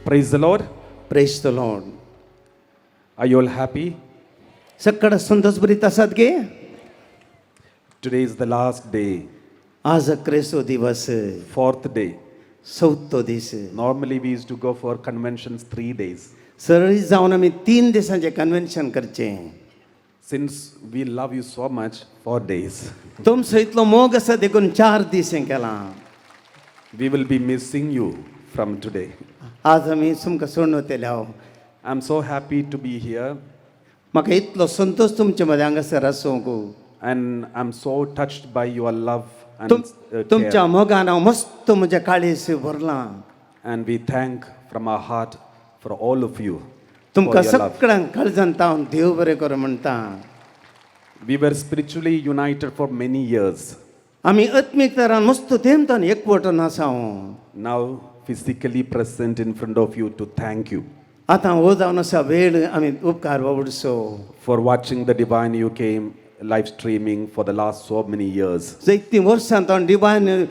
Praise the Lord. Praise the Lord. Are you all happy? सगळं संतोष बरीत आसात गे. Today is the last day, आज क्रेसो दिवस. Fourth day. चवथो दीस. Normally, we used to go for conventions 3 days. सरळीत जावन आमी तीन दिसांचें कन्व्हेन्शन करचें. Since we love you so much, 4 days. तुमचो इतलो मोग आसा देखून चार दीस हें केलां. We will be missing you from today. आज आमी तुमकां सोडून वतले हांव. I'm so happy to be here, म्हाका इतलो संतोष तुमचे मदें हांगासर आसूंक. And I'm so touched by your love and तुमच्या care. मोगान हांव मस्त म्हज्या काळीस भरलां. And we thank from our heart for all of you for तुमकां your love. सगळ्यांक काळजान हांव देव बरें करूं म्हणटा. We were spiritually united for many years. आमी आत्मीक तरान मस्त तेमतान एकवटून आसा हांव. Now, physically present in front of you to thank you आतां हो जावन आसा वेळ आमी उपकार बाबडसो for watching the Divine UK live streaming for the last so many years. जायतीं वर्सां तो डिवायन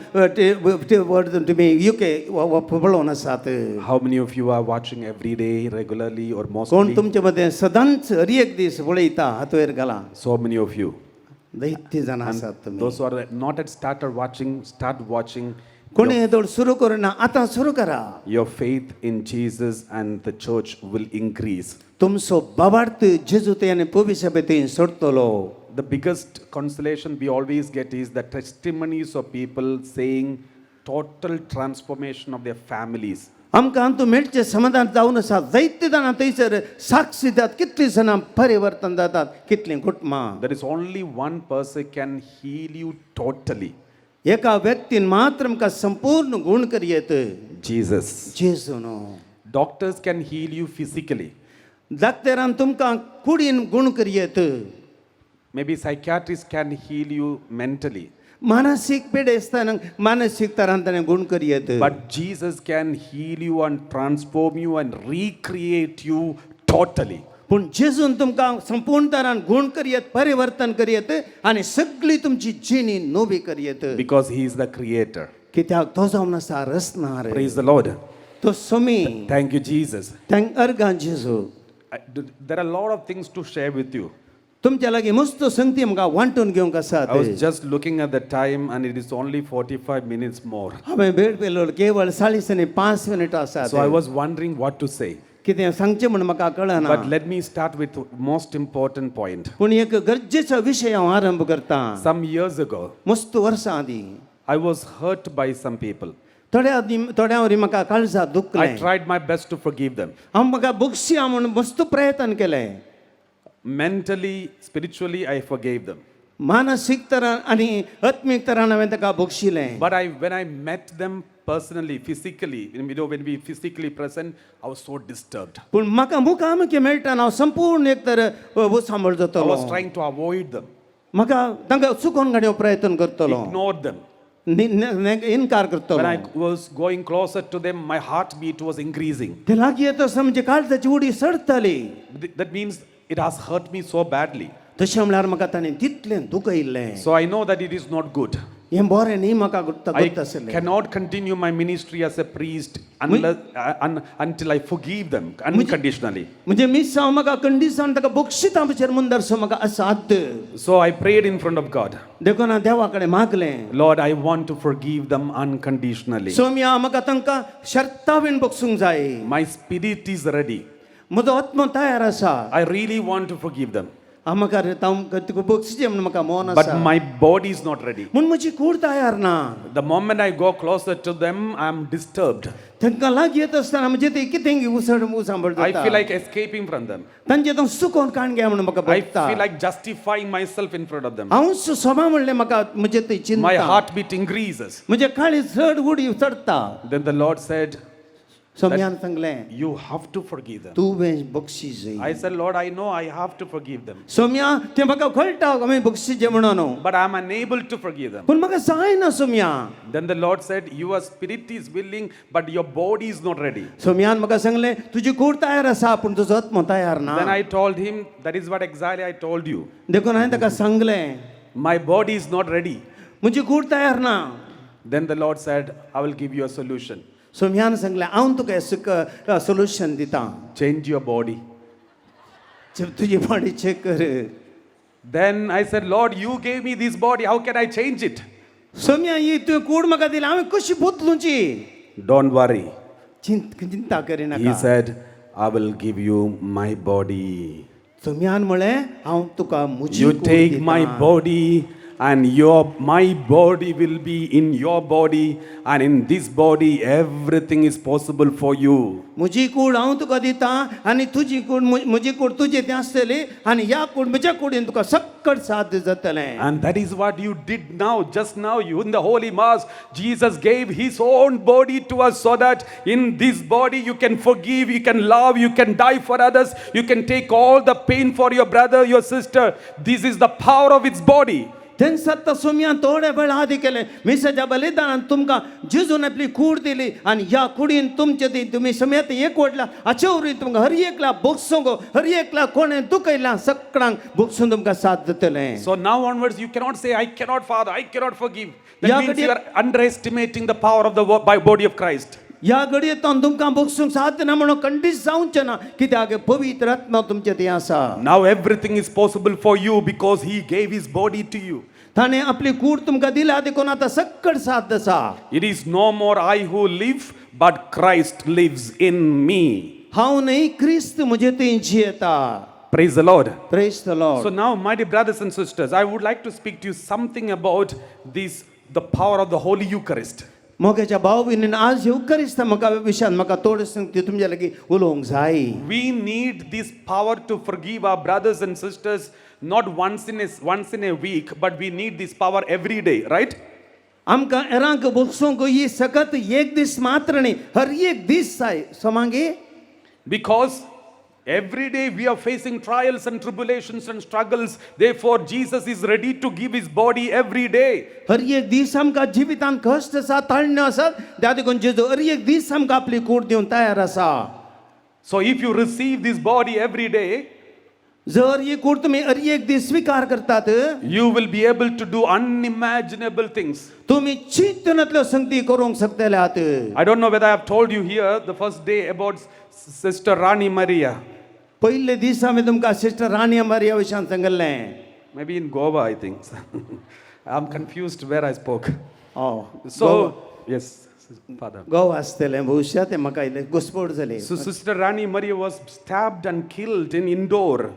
तुमी युके पळोवन आसात. How many of you are watching every day, regularly, or कोण mostly? तुमचे मदें सदांच हर एक दीस पळयता हात वयर घाला. So many of you. जायतीं जाणां आसात तुमी. Those who are not yet started watching, start watching. कोणी हेदोळ सुरू करुना आतां सुरू करा. Your faith in Jesus and the church will increase. तुमचो बाबार्थ जेजू ते आनी पवित्र थंय सोडटलो. The biggest consolation we always get is the testimonies of people saying total transformation of their families. आमकां हातूंत मेळचें समाधान जावन आसा जायते जाणां थंयसर साक्षी दितात कितलीं जाणां परिवर्तन जातात कितलीं कुटुंबां. There is only one person can heal you totally. एका व्यक्तीन मात्र आमकां संपूर्ण गूण करयेत. Jesus. जेजू न्हू. Doctors can heal you physically. डाक्टरान तुमकां कुडीन गूण करयेत. Maybe psychiatrists can heal you mentally. मानसीक पिडेस्तान मानसीक तरान ताणें गूण करयेत. But Jesus can heal you and transform you and recreate you totally. पूण जेजून तुमकां संपूर्ण तरान गूण करयेत परिवर्तन करयेत आनी सगळी तुमची जिणी नवी करयेत. Because He is the creator. कित्याक तो जावन आसा रचणार. Praise the Lord. तो सोमी. Thank you, Jesus. तांकां अर्गां जेजू. There are a lot of things to share with you. तुमच्या लागीं मस्त संगती म्हाका वांटून घेवंक आसात. I was just looking at the time and it is only 45 minutes more. हांवें वेळ पेलो केवळ चाळीस आनी पांच मिनटां आसात. So I was wondering what to say. कितें सांगचें म्हूण म्हाका कळना. But let me start with most important point. पूण एक गरजेचो विशय हांव आरंभ करतां. Some years ago, मस्त वर्सां आदीं I was hurt by some people. थोड्या आदीं थोड्या वरी म्हाका काळजा I दुखलें. Tried my best to forgive them. हांव म्हाका बक्षया म्हूण मस्त प्रयत्न केलें. Mentally, spiritually, I forgave them. मानसीक तरान आनी आत्मीक तरान हांवें ताका बक्षिलें. But when I met them personally, physically, when we physically present, I was so disturbed. पूण म्हाका मुखामुखी मेळटा हांव संपूर्ण एक तर सांबळ I जातलो. was trying to avoid them, म्हाका तांकां चुकोवन काडूंक प्रयत्न करतलो. Ignore them. इनकार करतलो. When I was going closer to them, my heartbeat was increasing. ते लागीं येता आसतना म्हजी काळजाची उडी चडताली. That means it has hurt me so badly. तशें म्हणल्यार म्हाका ताणें तितलें दुखयल्लें. So I know that it is not good. हें बरें न्ही म्हाका गुर्त I गुर्त आसलें. Cannot continue my ministry as a priest until I forgive them unconditionally. म्हणजे मिसांव म्हाका कंडिशन ताका बक्षिता भशेन मुंदरसो म्हाका असाध्य. So I prayed in front of God. देखून हांव देवा कडेन मागलें. Lord, I want to forgive them unconditionally. Saumya म्हाका तांकां शर्ता बीन बक्षूंक जाय. My spirit is ready. म्हजो आत्मो तयार आसा. I really want to forgive them. हांव म्हाका रे तांकां तुका बक्षिचें म्हूण म्हाका मन But आसा. My body is not ready. म्हूण म्हजी कूड तयार ना. The moment I go closer to them, I am disturbed. तांकां लागीं येत आसतना म्हणजे ते कितें उसळ सांबळ. I feel like escaping from them. तांचे तो सुकोवन काण घे म्हणून म्हाका I भोगता. Feel like justifying myself in front of them. हांव समा म्हणलें म्हाका म्हजें थंय My चिंता. Heartbeat increases. म्हजें काळी चड उडी चडटा. Then the Lord said, सोम्यान सांगलें, "You have to forgive them." तुवें बक्षीस. I said, "Lord, I know I have to forgive them, Saumya तें म्हाका कळटा हांवें बक्षीचें म्हणून. But I am unable to forgive them." पूण म्हाका जायना Saumya. Then the Lord said, "Your spirit is willing, but your body is not ready." सोम्यान म्हाका सांगलें तुजी कूड तयार आसा पूण तुजो आत्मो तयार ना. Then I told him, "That is what exactly I told you. देखून हांवें ताका सांगलें, My body is not ready." म्हजी कूड तयार ना. Then the Lord said, "I will give you a solution." सोम्यान सांगलें, हांव तुका सोल्युशन दितां. Change your body. तुजी बॉडी चेक कर. Then I said, "Lord, you gave me this body. How can I change it?" Soumya, ही तुवें कूड म्हाका दिली, हांवें कशी बदलूची? "Don't worry." चिंता He करिनाका. said, "I will give you my body. सोम्यान म्हळें, हांव तुका म्हजी You कूड take दितां. My body, and your my body will be in your body, and in this body everything is possible for you." म्हजी कूड हांव तुका दितां आनी तुजी कूड म्हजी कूड तुजे थंय आसतली आनी ह्या कूड म्हज्या कुडीन तुका सक्कड साध्य जातलें. And that is what you did now, just now. You in the Holy Mass, Jesus gave His own body to us so that in this body you can forgive, you can love, you can die for others, you can take all the pain for your brother, your sister. This is the power of its body. तेन्ना आतां सोमयान थोडे वेळ आदी केले मिसाच्या बलिदानान तुमकां जेजून आपली कूड दिली आनी ह्या कुडीन तुमचे ती तुमी समेत एक वडल्या हाचे वरवीं तुमकां हर एकल्या भोगसूंक, हर एकल्या कोणें दुखयल्या सगळ्यांक भोगसून तुमकां साथ दितलें. So now onwards, you cannot say, "I cannot, Father, I cannot forgive." That Yeah, means but you are underestimating the power of the body of Christ. ह्या घडये तो तुमकां भोगसूंक साध्य ना म्हणून खंडीत जावचें ना, कित्याक पवित्र आत्मा तुमचे थंय आसा. Now everything is possible for you because He gave His body to you. ताणें आपली कूड तुमकां दिल्या देखून आतां सक्कड साथ आसा. It is no more I who live, but Christ lives in me. हांव न्हय, क्रिस्त म्हजे थंय जियेता. Praise the Lord. Praise the Lord. So now, my dear brothers and sisters, I would like to speak to you something about this, the power of the Holy Eucharist. मोगेच्या भाव भयणीन, आज येवकारिस्त म्हाका विशयान म्हाका थोडें ती तुमच्या लागीं उलोवंक जाय. We need this power to forgive our brothers and sisters not once in a week, but we need this power every day, right? आमकां हेरांक भोगसूंक ही सकत एक दीस मात्र न्ही, हर एक दीस जाय समांगी. Because every day we are facing trials and tribulations and struggles. Therefore, Jesus is ready to give his body every day. हर एक दीस आमकां जिवितांत कश्ट आसा, ताळण्यो आसात, त्या देखून जेजू हर एक दीस आमकां आपली कूड दिवन तयार आसा. So, if you receive this body every day, जर ही कूड तुमी हर एक दीस स्विकार करतात, you will be able to do unimaginable things. तुमी चिंतनातल्यो संगती करूंक शकतले आहात. I don't know whether I have told you here the first day about Sister Rani Maria. पयले दीस हांवें तुमकां सिस्टर राणी मारिया विशयान सांगल्लें. Maybe in Goa, I think. I'm confused where I spoke. Oh. So, yes, Father. Goa आसतलें भविश्या, तें म्हाका इल्लें घुस्पड जाली. So, Sister Rani Maria was stabbed and killed in Indore.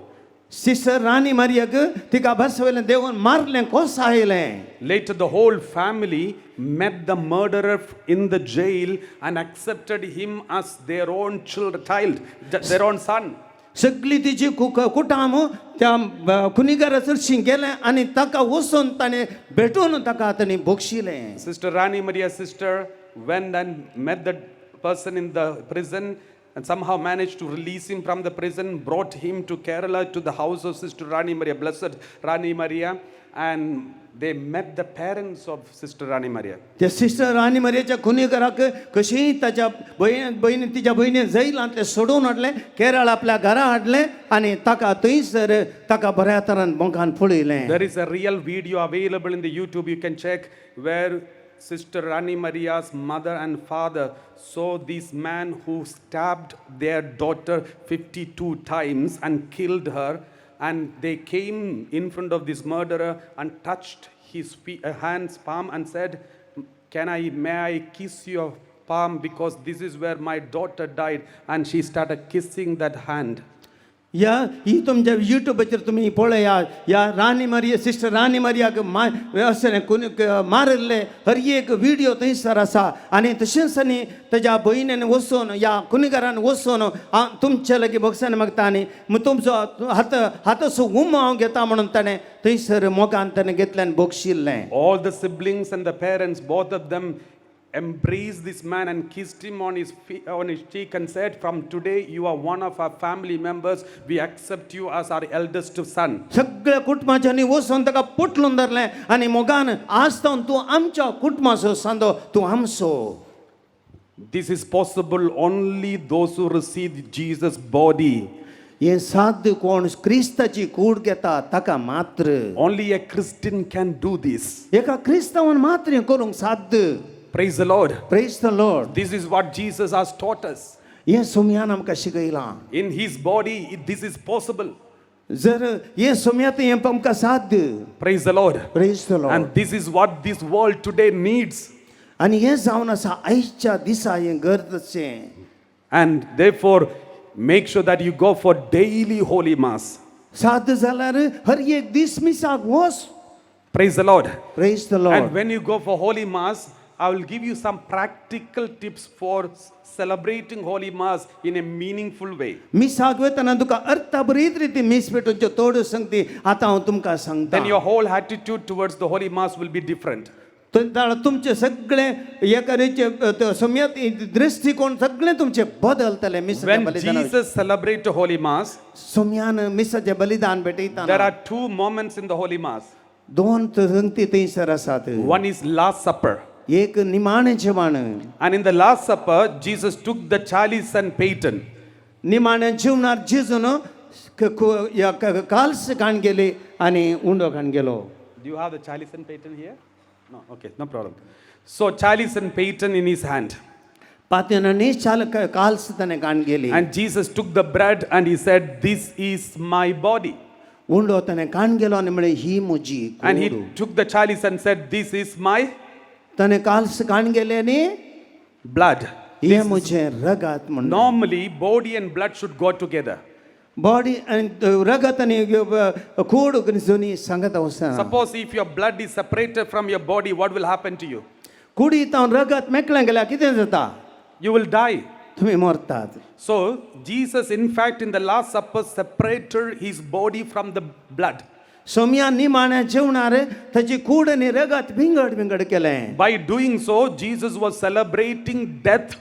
Sister राणी मारियाक तिका बसवयलें देवून मारलें, कोसायलें. Later, the whole family met the murderer in the jail and accepted him as their own child, their own son. सगळी तिची कुटाम त्या खुनीगारा सरशी गेलें आनी ताका वचून ताणें भेटून ताका ताणें बक्षिलें. Sister Rani Maria's sister went and met the person in the prison and somehow managed to release him from the prison, brought him to Kerala to the house of Sister Rani Maria, Blessed Rani Maria, and they met the parents of Sister Rani Maria. त्या sister राणी मारियाच्या खुनीगाराक कशीय ताच्या भयण भयणी तिच्या भयणीन जैलांतलें सोडोवन हाडलें, केरळ आपल्या घरा हाडलें आनी ताका थंयसर ताका बऱ्या तरान मोगान पळयलें. There is a real video available in the YouTube. You can check where Sister Rani Maria's mother and father saw this man who stabbed their daughter 52 times and killed her. And they came in front of this murderer and touched his hands, palm, and said, "May I kiss your palm, because this is where my daughter died?" And she started kissing that hand. ह्या ही तुमच्या युट्यूबाचेर तुमी पळया, ह्या राणी Maria, sister राणी मारियाक मा अशें कोणी मारिल्ले हर एक व्हिडियो थंयसर आसा आनी तशेंच आनी ताज्या भयणीन वचून ह्या खुनीगारान वचून हांव तुमचे लागीं भोगसण मागता आनी तुमचो हात हाताचो उमो हांव घेता म्हणून ताणें थंयसर मोगान ताणें घेतलें आनी बक्षिल्लें. All the siblings and the parents, both of them, embraced this man and kissed him on his cheek and said, "From today, you are one of our family members. We accept you as our eldest son." सगळ्या कुटुंबाच्यांनी वचून ताका पोटलून धरलें आनी मोगान, आज तावन तूं आमच्या कुटुंबाचो सांदो, तूं आमचो. This is possible only those who receive Jesus' body. हें साध्य कोण क्रिस्ताची कूड घेता ताका मात्र. Only a Christian can do this. एका क्रिस्तांवान मात्र हें करूंक साध्य. Praise the Lord. Praise the Lord. This is what Jesus has taught us. हें सोमयान आमकां शिकयलां. In his body, this is possible. जर हें सोमयात हें आमकां साध्य. Praise the Lord. Praise the Lord. And this is what this world today needs. आनी हें जावन आसा आयच्या दिसा हें गरजेचें. And therefore, make sure that you go for daily Holy Mass. साध्य जाल्यार हर एक दीस मिसाक वच. Praise the Lord. Praise the And Lord. When you go for Holy Mass, I will give you some practical tips for celebrating Holy Mass in a meaningful way. मिसाक वतना तुका अर्थाभरीत रिती मीस पेटोवच्यो थोड्यो संगती आतां हांव तुमकां सांगता. Then your whole attitude towards the Holy Mass will be different. तुमचे सगळे एका सम्यक दृश्टिकोन सगळे तुमचे बदलतले मिसाच्या When बलिदान. Jesus celebrated Holy Mass, सोम्यान मिसाचें बलिदान भेटयतना there are two moments in the Holy Mass. दोन संगती थंयसर आसात. One is Last Supper. एक निमाणें जेवण. And in the Last Supper, Jesus took the chalice and paten. निमाणें जेवणार जेजून काल्स खाण गेली आनी उंडो खाण गेलो. Do you have the chalice and paten here? No, okay, no problem. So, chalice and paten in his hand. पातयेन आनी चाल काल्स ताणें खाण गेली. And Jesus took the bread and he said, "This is my body." उंडो ताणें खाण गेलो आनी म्हळें ही म्हजी And he could. Took the chalice and said, "This is my ताणें काल्स खाण गेले आनी blood." हें म्हजें रगात म्हणून. Normally, body and blood should go together. Body आनी रगत आनी कूड दोनी सांगत वचना. Suppose if your blood is separated from your body, what will happen to you? कुडी तावन रगत मेकळें गेल्यार कितें जाता? You will die. तुमी मरतात. So, Jesus, in fact, in the Last Supper, separated his body from the blood. Somaiya निमाण्या जेवणार ताची कूड आनी रगत विंगड विंगड केलें. By doing so, Jesus was celebrating death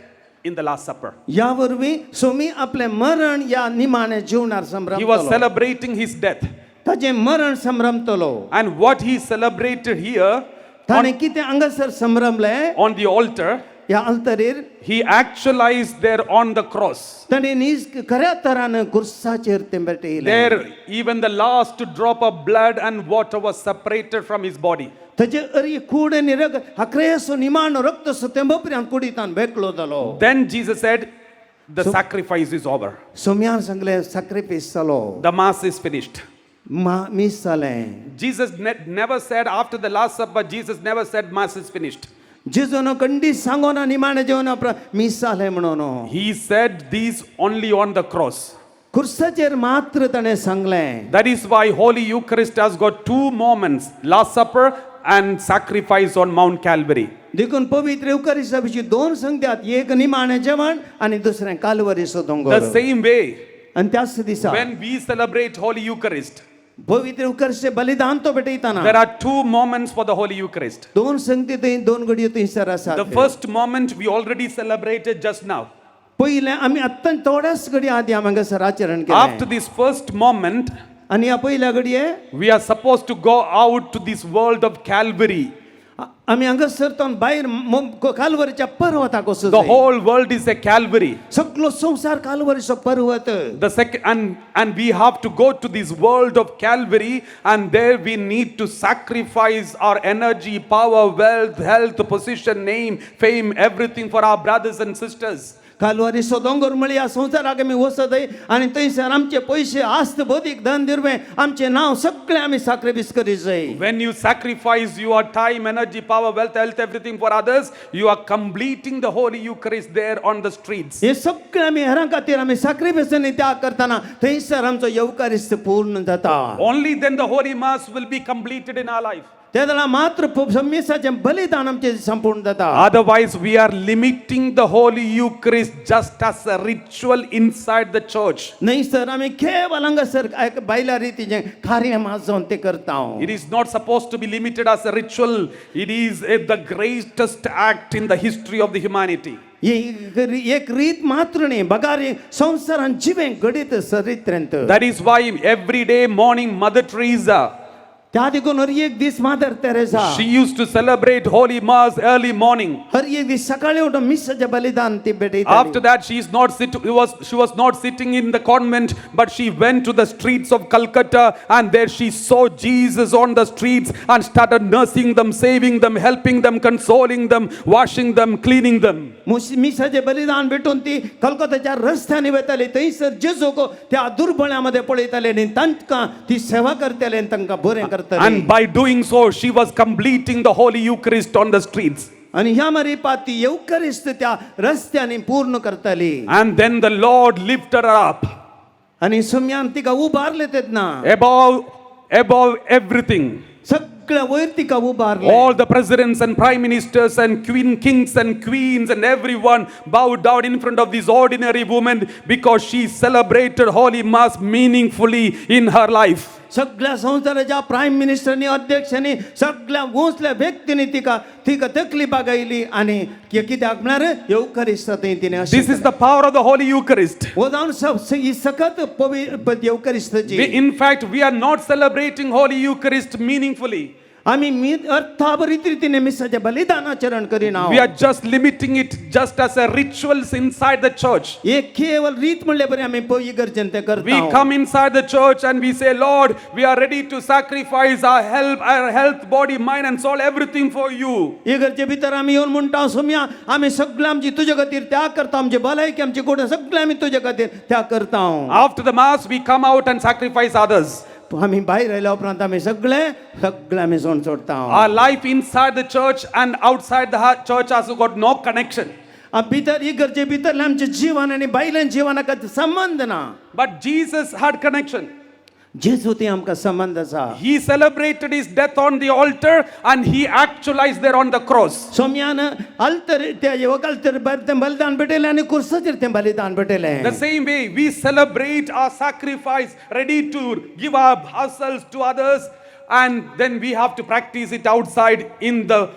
in the Last Supper. ह्या वरवीं सोमी आपलें मरण ह्या निमाण्या जेवणार He was संभ्रमतलो. Celebrating his death. ताचें मरण संभ्रमतलो. And what he celebrated here ताणें कितें हांगासर संभ्रमलें on the altar, ह्या अल्तरेर, he actualized there on the cross. ताणें नीज खऱ्या तरान खुर्साचेर तें भेटयलें. There, even the last drop of blood and water was separated from his body. ताचे अरी कूड आनी रगत आक्रेसो निमाणो रक्त सो तेंबो पर्यंत कुडीतान बेकलो जालो. Then Jesus said, "The sacrifice is over. सोम्यान सांगलें sacrifice जालो. The Mass is finished." मा मीस जालें. Jesus never said after the Last Supper, Jesus never said, "Mass is finished." जेजून कंडीच सांगोना निमाणें जेवणा उपरांत मीस जालें म्हणून. He said these only on the cross. खुर्साचेर मात्र ताणें सांगलें. That is why Holy Eucharist has got two moments: Last Supper and sacrifice on Mount Calvary. देखून पवित्र येवकारिस्ता विशीं दोन संगत्यात, एक निमाणें जेवण आनी दुसरें कालवरीचो The दोंगोर. Same way, आनी त्याच दिसा when we celebrate Holy Eucharist, पवित्र येवकारिस्ते बलिदान तो भेटयतना there are two moments for the Holy Eucharist. दोन संगती थंय दोन घडयो थंयसर आसात. The first moment we already celebrated just now. पयलें आमी आत्तां थोड्याच घडये आदी आमी हांगासर आचरण केलें. After this first moment, आनी ह्या पयल्या घडये we are supposed to go out to this world of Calvary. आमी हांगासर तो भायर कालवरीच्या पर्वताक वचूं The जाय. Whole world is a Calvary. सगलो संवसार कालवरीचो पर्वत. The second, and we have to go to this world of Calvary, and there we need to sacrifice our energy, power, wealth, health, position, name, fame, everything for our brothers and sisters. कालवारीचो दोंगर म्हळ्यार ह्या संवसाराक आमी वचत आनी थंयसर आमचे पयशे आस्त बदीक धन दिरवें आमचें नांव सगळें आमी साक्रिफीस करीत जाय. When you sacrifice your time, energy, power, wealth, health, everything for others, you are completing the Holy Eucharist there on the streets. हे सगळें आमी हेरां खातीर आमी साक्रिफीस आनी त्याग करतना थंयसर आमचो येवकारिस्त पूर्ण जाता. Only then the Holy Mass will be completed in our life. ते वेळार मात्र मिसाचें बलिदान आमचें संपूर्ण जाता. Otherwise, we are limiting the Holy Eucharist just as a ritual inside the church. न्हय सर आमी केवल हांगासर एक बायल्या रितीचें कार्य मात जावन तें करता. It is not supposed to be limited as a ritual. It is the greatest act in the history of the humanity. ही एक रीत मात्र न्ही बगार संवसारान जिवें घडीत चरित्रेंत. That is why every day morning, Mother Teresa, त्या देखून हर एक दीस mother Teresa she used to celebrate Holy Mass early morning. हर एक दीस सकाळी उठून मिसाचें बलिदान ती भेटयताली. After that, she was not sitting in the convent, but she went to the streets of Calcutta, and there she saw Jesus on the streets and started nursing them, saving them, helping them, consoling them, washing them, cleaning them. मिसाचें बलिदान भेटून ती कलकत्ताच्या रस्त्यांनी वताली. थंयसर जेजूक त्या दुर्बळ्या मदें पळयताले आनी तांकां ती सेवा करताले आनी तांकां बरें करताले. And by doing so, she was completing the Holy Eucharist on the streets. आनी ह्या मरिपात ती येवकरिस्त त्या रस्त्यांनी पूर्ण करताली. And then the Lord lifted her up आनी सुम्यान तिका उबारले तेन्ना above everything. सगळ्या वयर तिका उबारले. All the presidents and prime ministers and queen, kings and queens and everyone bowed down in front of this ordinary woman because she celebrated Holy Mass meaningfully in her life. सगळ्या संवसाराच्या prime मिनिस्टरनी, अध्यक्षांनी, सगळ्या उंचल्या व्यक्तींनी तिका तिका तकली बागयली आनी कित्याक म्हळ्यार येवकरिस्त थंय तिणें अशें This is the power of the Holy Eucharist. हो जावन ही सखत येवकरिस्ताची. In fact, we are not celebrating Holy Eucharist meaningfully. आमी अर्थाभरीत रितीने मिसाचें बलिदान आचरण करिना. We are just limiting it just as a rituals inside the church. एक केवल रीत म्हणले बरी आमी पळय इगर्जेन तें We करता. Come inside the church and we say, "Lord, we are ready to sacrifice our help, our health, body, mind, and soul, everything for you." इगर्जे भितर आमी येवन म्हणटा, सोम्या, आमी सगळें आमची तुजे खातीर त्याग करता, आमची भलायकी, आमची कोण, सगळें आमी तुजे खातीर त्याग करता. After the Mass, we come out and sacrifice others. आमी भायर आयल्या उपरांत आमी सगळे सगळे आमी सोड सोडता. Our life inside the church and outside the church has got no connection. भितर इगर्जे भितरलें आमचें जीवन आनी भायलें जिवनाक संबंद ना. But Jesus had connection. जेजू ते आमकां संबंद आसा. He celebrated his death on the altar and he actualized there on the cross. सोम्यान अल्तर त्या अल्तर तें बलिदान भेटयलें आनी कुर्साचेर तें बलिदान भेटयलें. The same way we celebrate our sacrifice, ready to give up ourselves to others, and then we have to practice it outside in the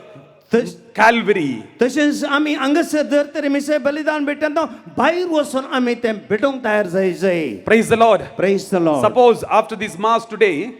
Calvary. तशेंच आमी हांगासर जर तरी मिसे बलिदान भेटता, भायर वचून आमी तें भेटोवंक तयार जाय जाय. Praise the Lord. Praise the Lord. Suppose after this Mass today,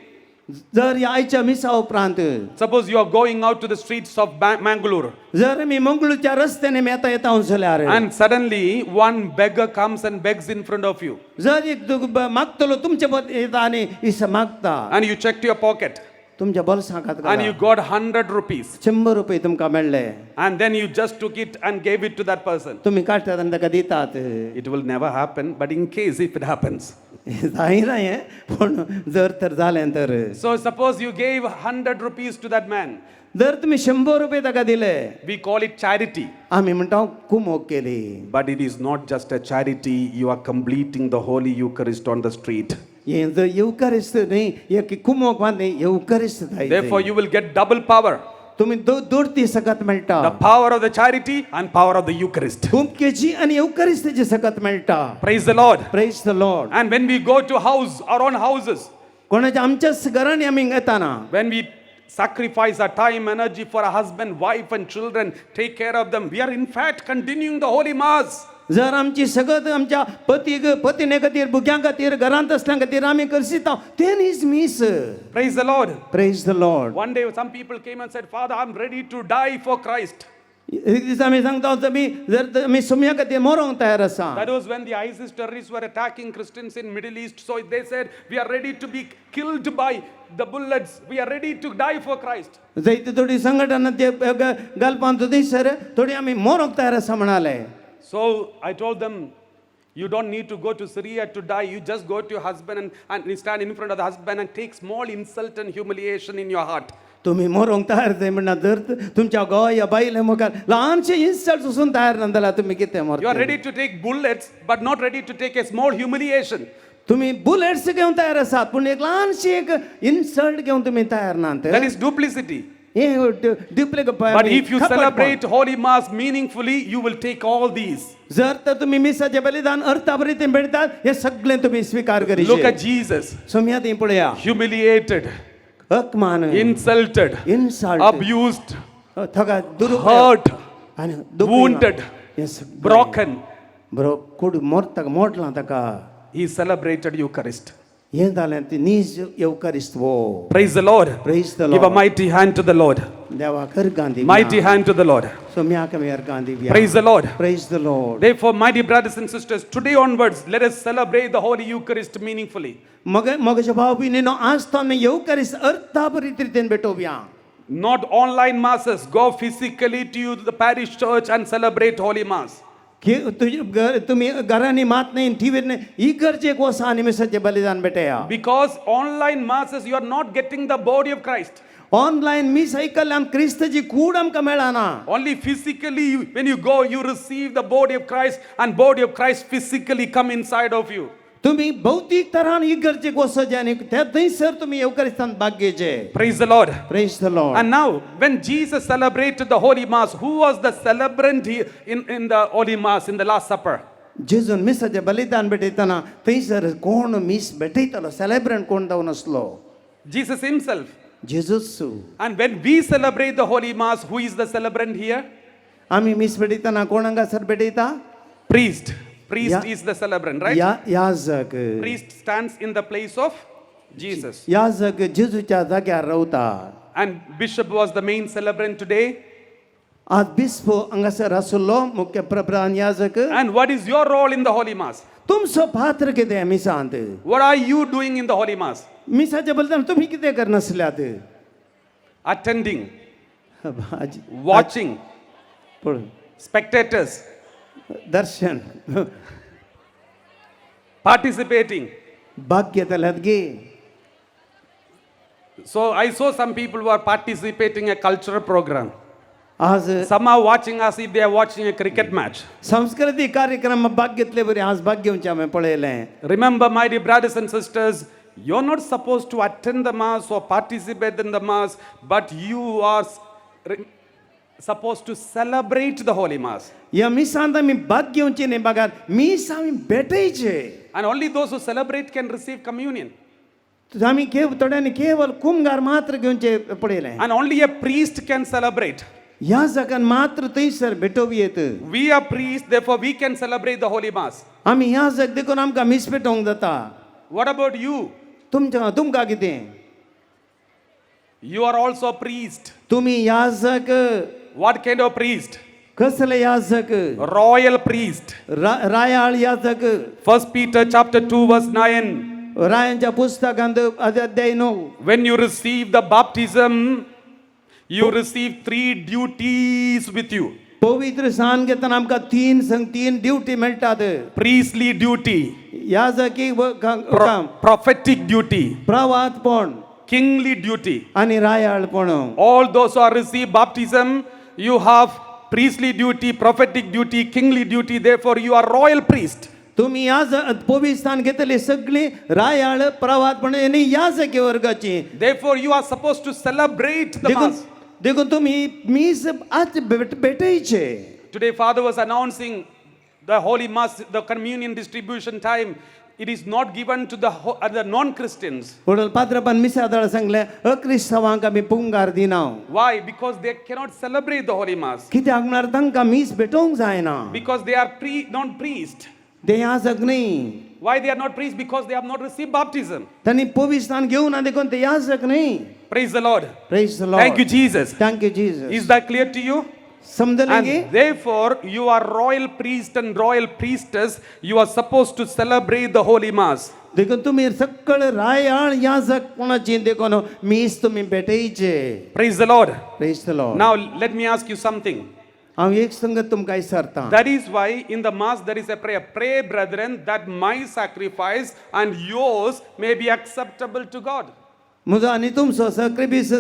जर ह्या आयच्या मिसा उपरांत suppose you are going out to the streets of Mangalore जर आमी मंगळूरच्या रस्त्याने आमी येता येता जाल्यार and suddenly one beggar comes and begs in front of you जर एक मागतलो तुमचे येता आनी इस मागता and you checked your pocket तुमच्या बोल्सां हात and you got 100 rupees 100 रुपये तुमकां मेळ्ळे and then you just took it and gave it to that person. तुमी काडटात आनी ताका दितात. It will never happen, but in case if it happens. जायना हें, पूण जर तर जालें तर. So suppose you gave 100 rupees to that man. जर तुमी 100 रुपये ताका दिले, We call it charity. आमी म्हणटा कुमोक केली. But it is not just a charity, you are completing the Holy Eucharist on the street. हें जर येवकारिस्त न्ही, एक कुमोक वा न्ही, येवकारिस्त जाय. Therefore, you will get double power: तुमी दोडती सकत मेळटा. the power of the charity and power of the Eucharist. कुमकेची आनी येवकारिस्ताची सकत मेळटा. Praise the Lord. Praise the Lord. And when we go to house, our own houses, कोणाच्या आमच्याच घरांनी आमी येताना when we sacrifice our time, energy for our husband, wife, and children, take care of them, we are in fact continuing the Holy Mass. जर आमची सगळं आमच्या पती पतीने खातीर, भुरग्यां खातीर, घरांत असल्या खातीर आमी करसिता, तें is miss. Praise the Lord. Praise the Lord. One day, some people came and said, "Father, I'm ready to die for Christ." एक दीस आमी सांगता, आमी जर आमी सुम्या खातीर मरोंक तयार आसा. That was when the ISIS terrorists were attacking Christians in Middle East. So they said, "We are ready to be killed by the bullets. We are ready to die for Christ." जायते थोडी संघटना ते घालपांत थंयसर थोडी आमी मरोंक तयार आसा म्हणाले. So I told them, "You don't need to go to Syria to die. You just go to your husband and stand in front of the husband and take small insult and humiliation in your heart." तुमी मरोंक तयार जाय म्हणटा, जर तुमच्या घोव या बायले मुखार ल्हानशे इन्सल्ट वचून तयार ना जाल्यार तुमी कितें You are मरता? Ready to take bullets, but not ready to take a small humiliation. तुमी बुलेट्स घेवन तयार आसात, पूण एक ल्हानशी एक इन्सल्ट घेवन तुमी तयार नात. That is duplicity. हें duplicate. But if you celebrate Holy Mass meaningfully, you will take all these. जर तर तुम्ही मिसाचे बलिदान अर्थाभरीत भेटतात, हे सगळे तुम्ही स्वीकार Look करीत. At Jesus. सोम्या ती पळया. Humiliated, अपमान, insulted, insult, abused, थगा दुरुपयोग hurt, आनी wounded, broken. बरो कुड मोडता, मोडला ताका. He celebrated Eucharist. हें जालें ती नीज येवकारिस्त हो. Praise the Lord. Praise the Give a Lord. Mighty hand to the Lord. देवाक अर्गां दिवया. Mighty hand to the Lord. सोम्याक आमी अर्गां दिवया. Praise the Lord. Praise the Lord. Therefore, mighty brothers and sisters, today onwards, let us celebrate the Holy Eucharist meaningfully. मग मगाच्या भाव भयणीनो आज तो आमी येवकारिस्त अर्थाभरीत रितीन भेटोवया. Not online masses. Go physically to the parish church and celebrate Holy Mass. की तुजे घर तुमी घरांनी मात न्ही टिवीर न्ही इगर्जेक वसा आनी मिसाचें बलिदान भेटया. Because online masses, you are not getting the body of Christ. Online मीस आयकल्ल्यान क्रिस्ताची कूड आमकां मेळना. Only physically, when you go, you receive the body of Christ, and body of Christ physically come inside of you. तुमी भौतीक तरान इगर्जेक वचचे आनी ते थंयसर तुमी येवकारिस्तान भाग घेवचे. Praise the Lord. Praise the Lord. And now, when Jesus celebrated the Holy Mass, who was the celebrant in the Holy Mass, in the Last Supper? जेजून मिसाचें बलिदान भेटयतना थंयसर कोण मीस भेटयतालो सेलेब्रंट कोण जावन आसलो? Jesus himself. Jesus. And when we celebrate the Holy Mass, who is the celebrant here? आमी मीस भेटयतना कोण हांगासर भेटयता? Priest. Priest Yeah. is the celebrant, right? या याजक. Priest stands in the place of Jesus. याजक जेजूच्या जाग्यार रावता. And bishop was the main celebrant today. आज बिस्पो हांगासर आसलो मुख्य प्रधान याजक. And what is your role in the Holy Mass? तुमचो पात्र कितें मिसांत? What are you doing in the Holy Mass? मिसाच्या बलिदान तुमी कितें करनासल्यात? Attending, आज- watching, पळय spectators, दर्शन participating. भाग घेतल्यात गे. So I saw some people who are participating in a cultural program. आज Some are watching as if they are watching a cricket match. सांस्कृतीक कार्यक्रम भाग घेतले बरी आज भाग घेवचें हांवें पळयलें. Remember, my dear brothers and sisters, you're not supposed to attend the Mass or participate in the Mass, but you are supposed to celebrate the Holy Mass. ह्या मिसांत आमी भाग घेवची न्ही बागार मीस आमी भेटयचे. And only those who celebrate can receive communion. आमी केव थोड्यांनी केवल कुमगार मात्र घेवचे पळयलें. And only a priest can celebrate. ह्या जाग्यान मात्र थंयसर भेटोवं येत. We are priests, therefore we can celebrate the Holy Mass. आमी ह्या जाग देखून आमकां मीस पेटोवंक जाता. What about you? तुमच्या तुमकां कितें? You are also a priest. तुमी याजक. What kind of priest? कसले याजक? Royal priest. रायाळ याजक. First Peter chapter 2 verse 9. रायांच्या पुस्तकांत अध्याय 9. When you receive the baptism, you receive three duties with you. पवित्र सान घेतना आमकां तीन संग तीन ड्युटी मेळटात. Priestly duty, याजकी काम, prophetic duty, प्रवातपण, kingly duty. आनी रायाळपण. All those who are received baptism, you have priestly duty, prophetic duty, kingly duty. Therefore, you are royal priest. तुमी याज पवित्र स्थान घेतली सगळी रायाळ प्रवातपण आनी याजकी वर्गाची. Therefore, you are supposed to celebrate the देखून Mass. देखून तुमी मीस आज भेटयचे. Today, Father was announcing the Holy Mass, the communion distribution time. It is not given to the non Christians. वडल पाद्रपान मिसा दळ सांगलें अक्रिस्तांवांक आमी पुंगार दिना. Why? Because they cannot celebrate the Holy Mass. कित्याक म्हळ्यार तांकां मीस भेटोवंक जायना. Because they are non priest. ते याजक न्ही. Why they are not priests? Because they have not received baptism. तांणी पवित्र स्थान घेवना देखून ते याजक न्ही. Praise the Lord. Praise the Lord. Thank you, Jesus. Thank you Jesus. Is that clear to you? समजलें की? And therefore, you are royal priest and royal priestess. You are supposed to celebrate the Holy Mass. देखून तुमी सकळ रायाळ याजक कोणाची देखून मीस तुमी भेटयचे. Praise the Lord. Praise the Lord. Now, let me ask you something. हांव एक संगत तुमकां विचारता. That is why in the Mass there is a prayer. Pray, brethren, that my sacrifice and yours may be acceptable to God. म्हजो आनी तुमचो सक्रिबीस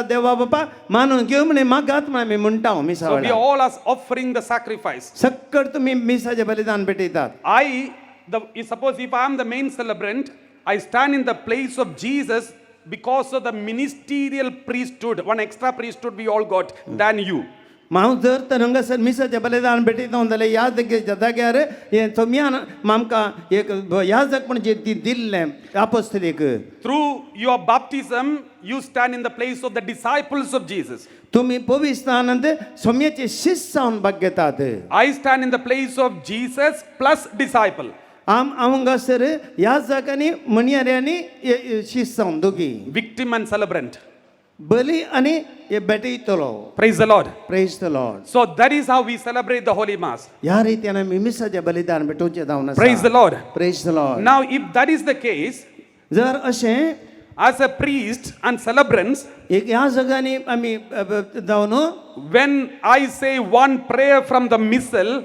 देवा बापा मानून घेव म्हणे मागात म्हण आमी म्हणटा मिसा So we वेळार. all are offering the sacrifice. सक्कड तुमी मिसाचें बलिदान भेटयतात. I, the, suppose if I am the main celebrant, I stand in the place of Jesus because of the ministerial priesthood, one extra priesthood we all got than you. हांव जर तर हांगासर मिसाचें बलिदान भेटयता जाल्यार याजक जाग्यार हें सोम्यान आमकां एक याजक म्हण जें दिल्लें आपस्तलीक. Through your baptism, you stand in the place of the disciples of Jesus. तुमी पविस्तानांत सोम्याचे शिस्त जावन भाग घेतात. I stand in the place of Jesus plus disciple. आम हांव हांगासर ह्या जाग्यांनी म्हणयारे आनी शीस जावन दोगी Victim and celebrant. बली आनी हे भेटयतलो. Praise the Lord. Praise the Lord. So that is how we celebrate the Holy Mass. ह्या रितीन आमी मिसाचें बलिदान भेटोवचें जावन. Praise the Lord. Praise the Lord. Now, if that is the case, जर अशें as a priest and celebrants, एक ह्या जाग्यांनी आमी जावन when I say one prayer from the missal,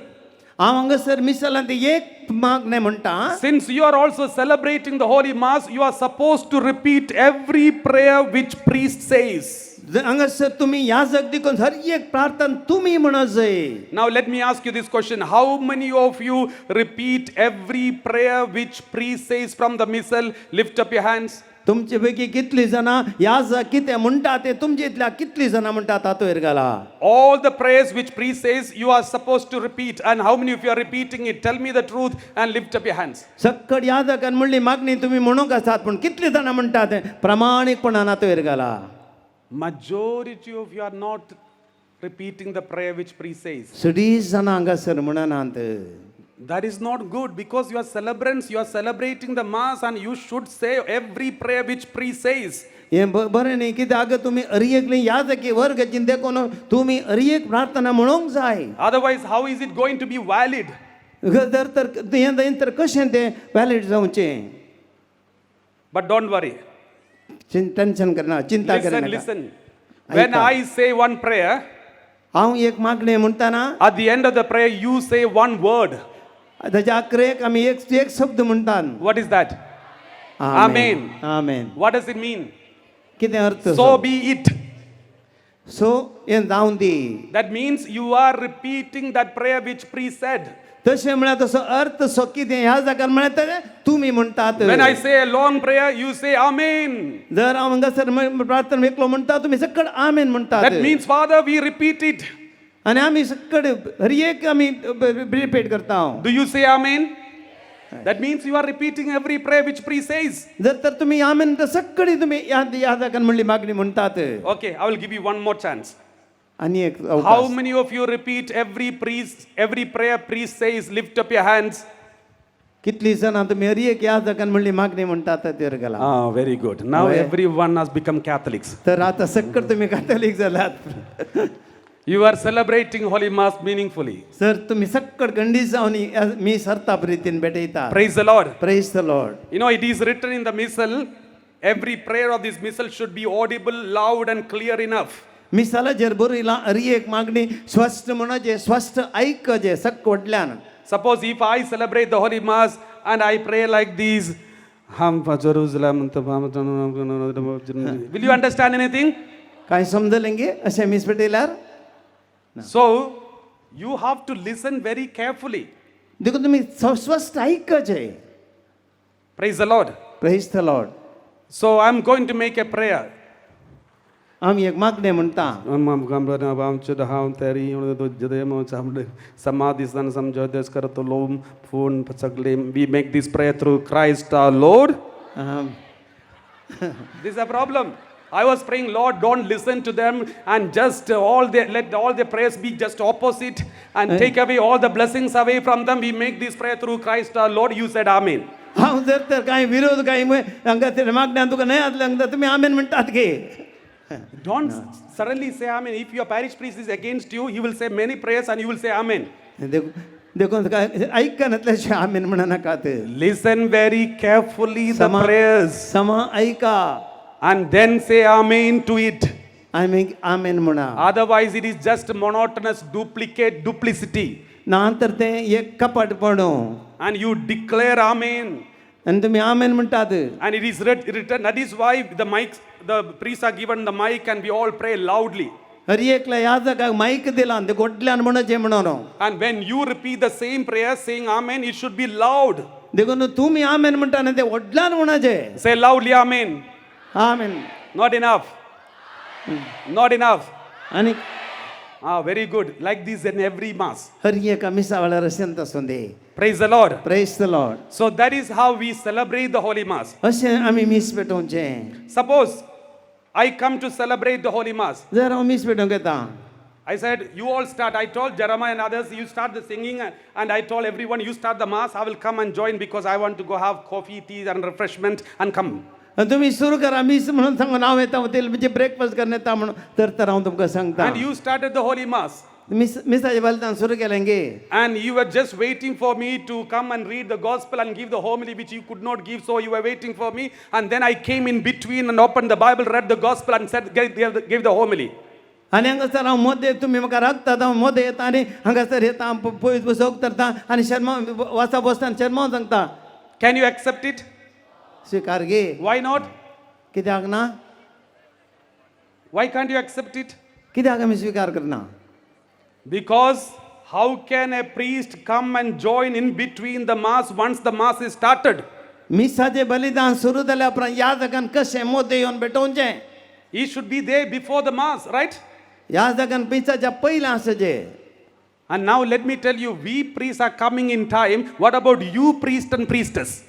हांव हांगासर मिसालांत एक मागणें म्हणटा, since you are also celebrating the Holy Mass, you are supposed to repeat every prayer which priest says. हांगासर तुमी ह्या जग देखून हर एक प्रार्थना तुमी म्हणत जाय. Now, let me ask you this question. How many of you repeat every prayer which priest says from the missal? Lift up your hands. तुमचे पैकी कितली जाणां ह्या जग कितें म्हणटा तें तुमचे इतल्या कितली जाणां म्हणटा तातूर घाला. All the prayers which priest says, you are supposed to repeat. And how many of you are repeating it? Tell me the truth and lift up your hands. सक्कड ह्या जाग्यान म्हणली मागणी तुमी म्हणूंक आसात पूण कितली जाणां म्हणटा तें प्रामाणीकपणान हातूर घाला. Majority of you are not repeating the prayer which priest says. सडीच जाणां हांगासर म्हणनात. That is not good because you are celebrants, you are celebrating the Mass, and you should say every prayer which priest says. हें बरें न्ही कित्याक तुमी अरयेकली ह्या जागी वर्गाची देखून तुमी अरयेक प्रार्थना म्हणूंक जाय. Otherwise, how is it going to be valid? जर तर हें तर कशें तें वॅलीड जावचें? But don't worry. Tension करना चिंता Listen, करना. Listen. When ऐका. I say one prayer, हांव एक मागणें म्हणटाना, at the end of the prayer, you say one word. ताच्या आखरेक आमी एक एक शब्द म्हणटात. What is that? Amen. Amen. What does it mean? कितें अर्थ? So be it. सो हें जावन दी. That means you are repeating that prayer which priest said. तशें म्हळ्यार तसो अर्थ सो कितें ह्या जाग्यार म्हळ्यार तें तुमी म्हणटात. When I say a long prayer, you say Amen. जर हांव हांगासर प्रार्थना एकलो म्हणटा तुमी सकड आमेन म्हणटात. That means, Father, we repeat it. आनी आमी सकड हर एक आमी रिपीट करता. Do you say Amen? That means you are repeating every prayer which priest says. जर तर तुमी आमेन तर सकडी तुमी ह्या ह्या जाग्यार म्हणली मागणी म्हणटात. Okay, I will give you one more chance. आनी एक How अवकाश. Many of you repeat every priest, every prayer priest says? Lift up your hands. कितली जाणां तुमी हर एक ह्या जाग्यार म्हणली मागणी म्हणटात तेर गेला. Ah, very good. Now Where? Everyone has become Catholics. तर आता सक्कड तुमी कातोलीक जालात. You are celebrating Holy Mass meaningfully. Sir तुमी सक्कड गंडीस जावन मी सरता रितीन भेटयता. Praise the Lord. Praise the Lord. It is written in the missal, every prayer of this missal should be audible, loud, and clear enough. मिसालाचेर बरयलां हर एक मागणी स्पश्ट म्हणचे स्पश्ट आयकचें सक्क व्हडल्यान. Suppose if I celebrate the Holy Mass and I pray like this, will you understand anything? कांय समजलें गे अशें मीस भेटयल्यार? So, you have to listen very carefully. देखून तुमी स्पश्ट आयकचें. Praise the Lord. Praise the Lord. So, I'm going to make a prayer. आमी एक मागणें म्हणटा. We make this prayer through Christ our Lord. This is a problem. I was praying, Lord, don't listen to them and just all their, let all their prayers be just opposite and take away all the blessings away from them. We make this prayer through Christ our Lord. You said Amen. हांव जर तर कांय विरोध कांय हांगा ते मागण्या तुका न्हय आसलें हांगा तुमी आमेन म्हणटात गे. Don't suddenly say Amen. If your parish priest is against you, he will say many prayers and you will say Amen. देखून काय आयकनातलें आमेन म्हणनाकात. Listen very carefully the समा prayers समा आयका and then say Amen to it. आमी आमेन म्हणा. Otherwise, it is just monotonous duplicate duplicity. ना तर तें एक कपट पडूं. And you declare Amen. आनी तुमी आमेन म्हणटात. And it is written. That is why the mics, the priests are given the mic and we all pray loudly. हर एकल्या ह्या जाग्याक मायक दिला आनी ते गोडल्यान म्हणचें म्हणून. And when you repeat the same prayer saying Amen, it should be loud. देखून तुमी आमेन म्हणटा आनी ते व्हडल्यान म्हणचें. Say loudly Amen. Amen. Not enough. Not enough. आनी Ah, very good. Like this in every Mass. हर एका मिसा वेळार अशेंच आसूं दी. Praise the Lord. Praise the Lord. So that is how we celebrate the Holy Mass. अशें आमी मीस पेटोवचें. Suppose I come to celebrate the Holy Mass जर हांव मीस पेटोवंक येता. I said, you all start. I told Jeremiah and others, you start the singing. And I told everyone, you start the mass. I will come and join because I want to go have coffee, tea, and refreshment and come. आनी तुमी सुरू करा मीस म्हणून सांगून हांव येता तेल म्हणजे ब्रेकफास्ट करून येता म्हणून तर तर हांव तुमकां सांगता. And you started the Holy Mass. मिस मिसाचें बलिदान सुरू केलें गे. And you were just waiting for me to come and read the gospel and give the homily, which you could not give. So you were waiting for me. And then I came in between and opened the Bible, read the gospel, and said, gave the homily. आनी हांगासर हांव मोदें तुमी म्हाका राखतात हांव मोदें येता आनी हांगासर येता हांव पयस बसोवंक तरता आनी शर्मा वाचा बसता आनी शर्मा सांगता. Can you accept it? स्विकार गे. Why not? कित्याक ना? Why can't you accept it? कित्याक आमी स्विकार करना? Because how can a priest come and join in between the mass once the mass is started? मिसाचें बलिदान सुरू जाल्या उपरांत ह्या जागान कशें मोदें येवन भेटोवचें? He should be there before the mass, right? ह्या जागान मिसाच्या पयलें आसचें. And now let me tell you, we priests are coming in time. What about you, priest and priestess?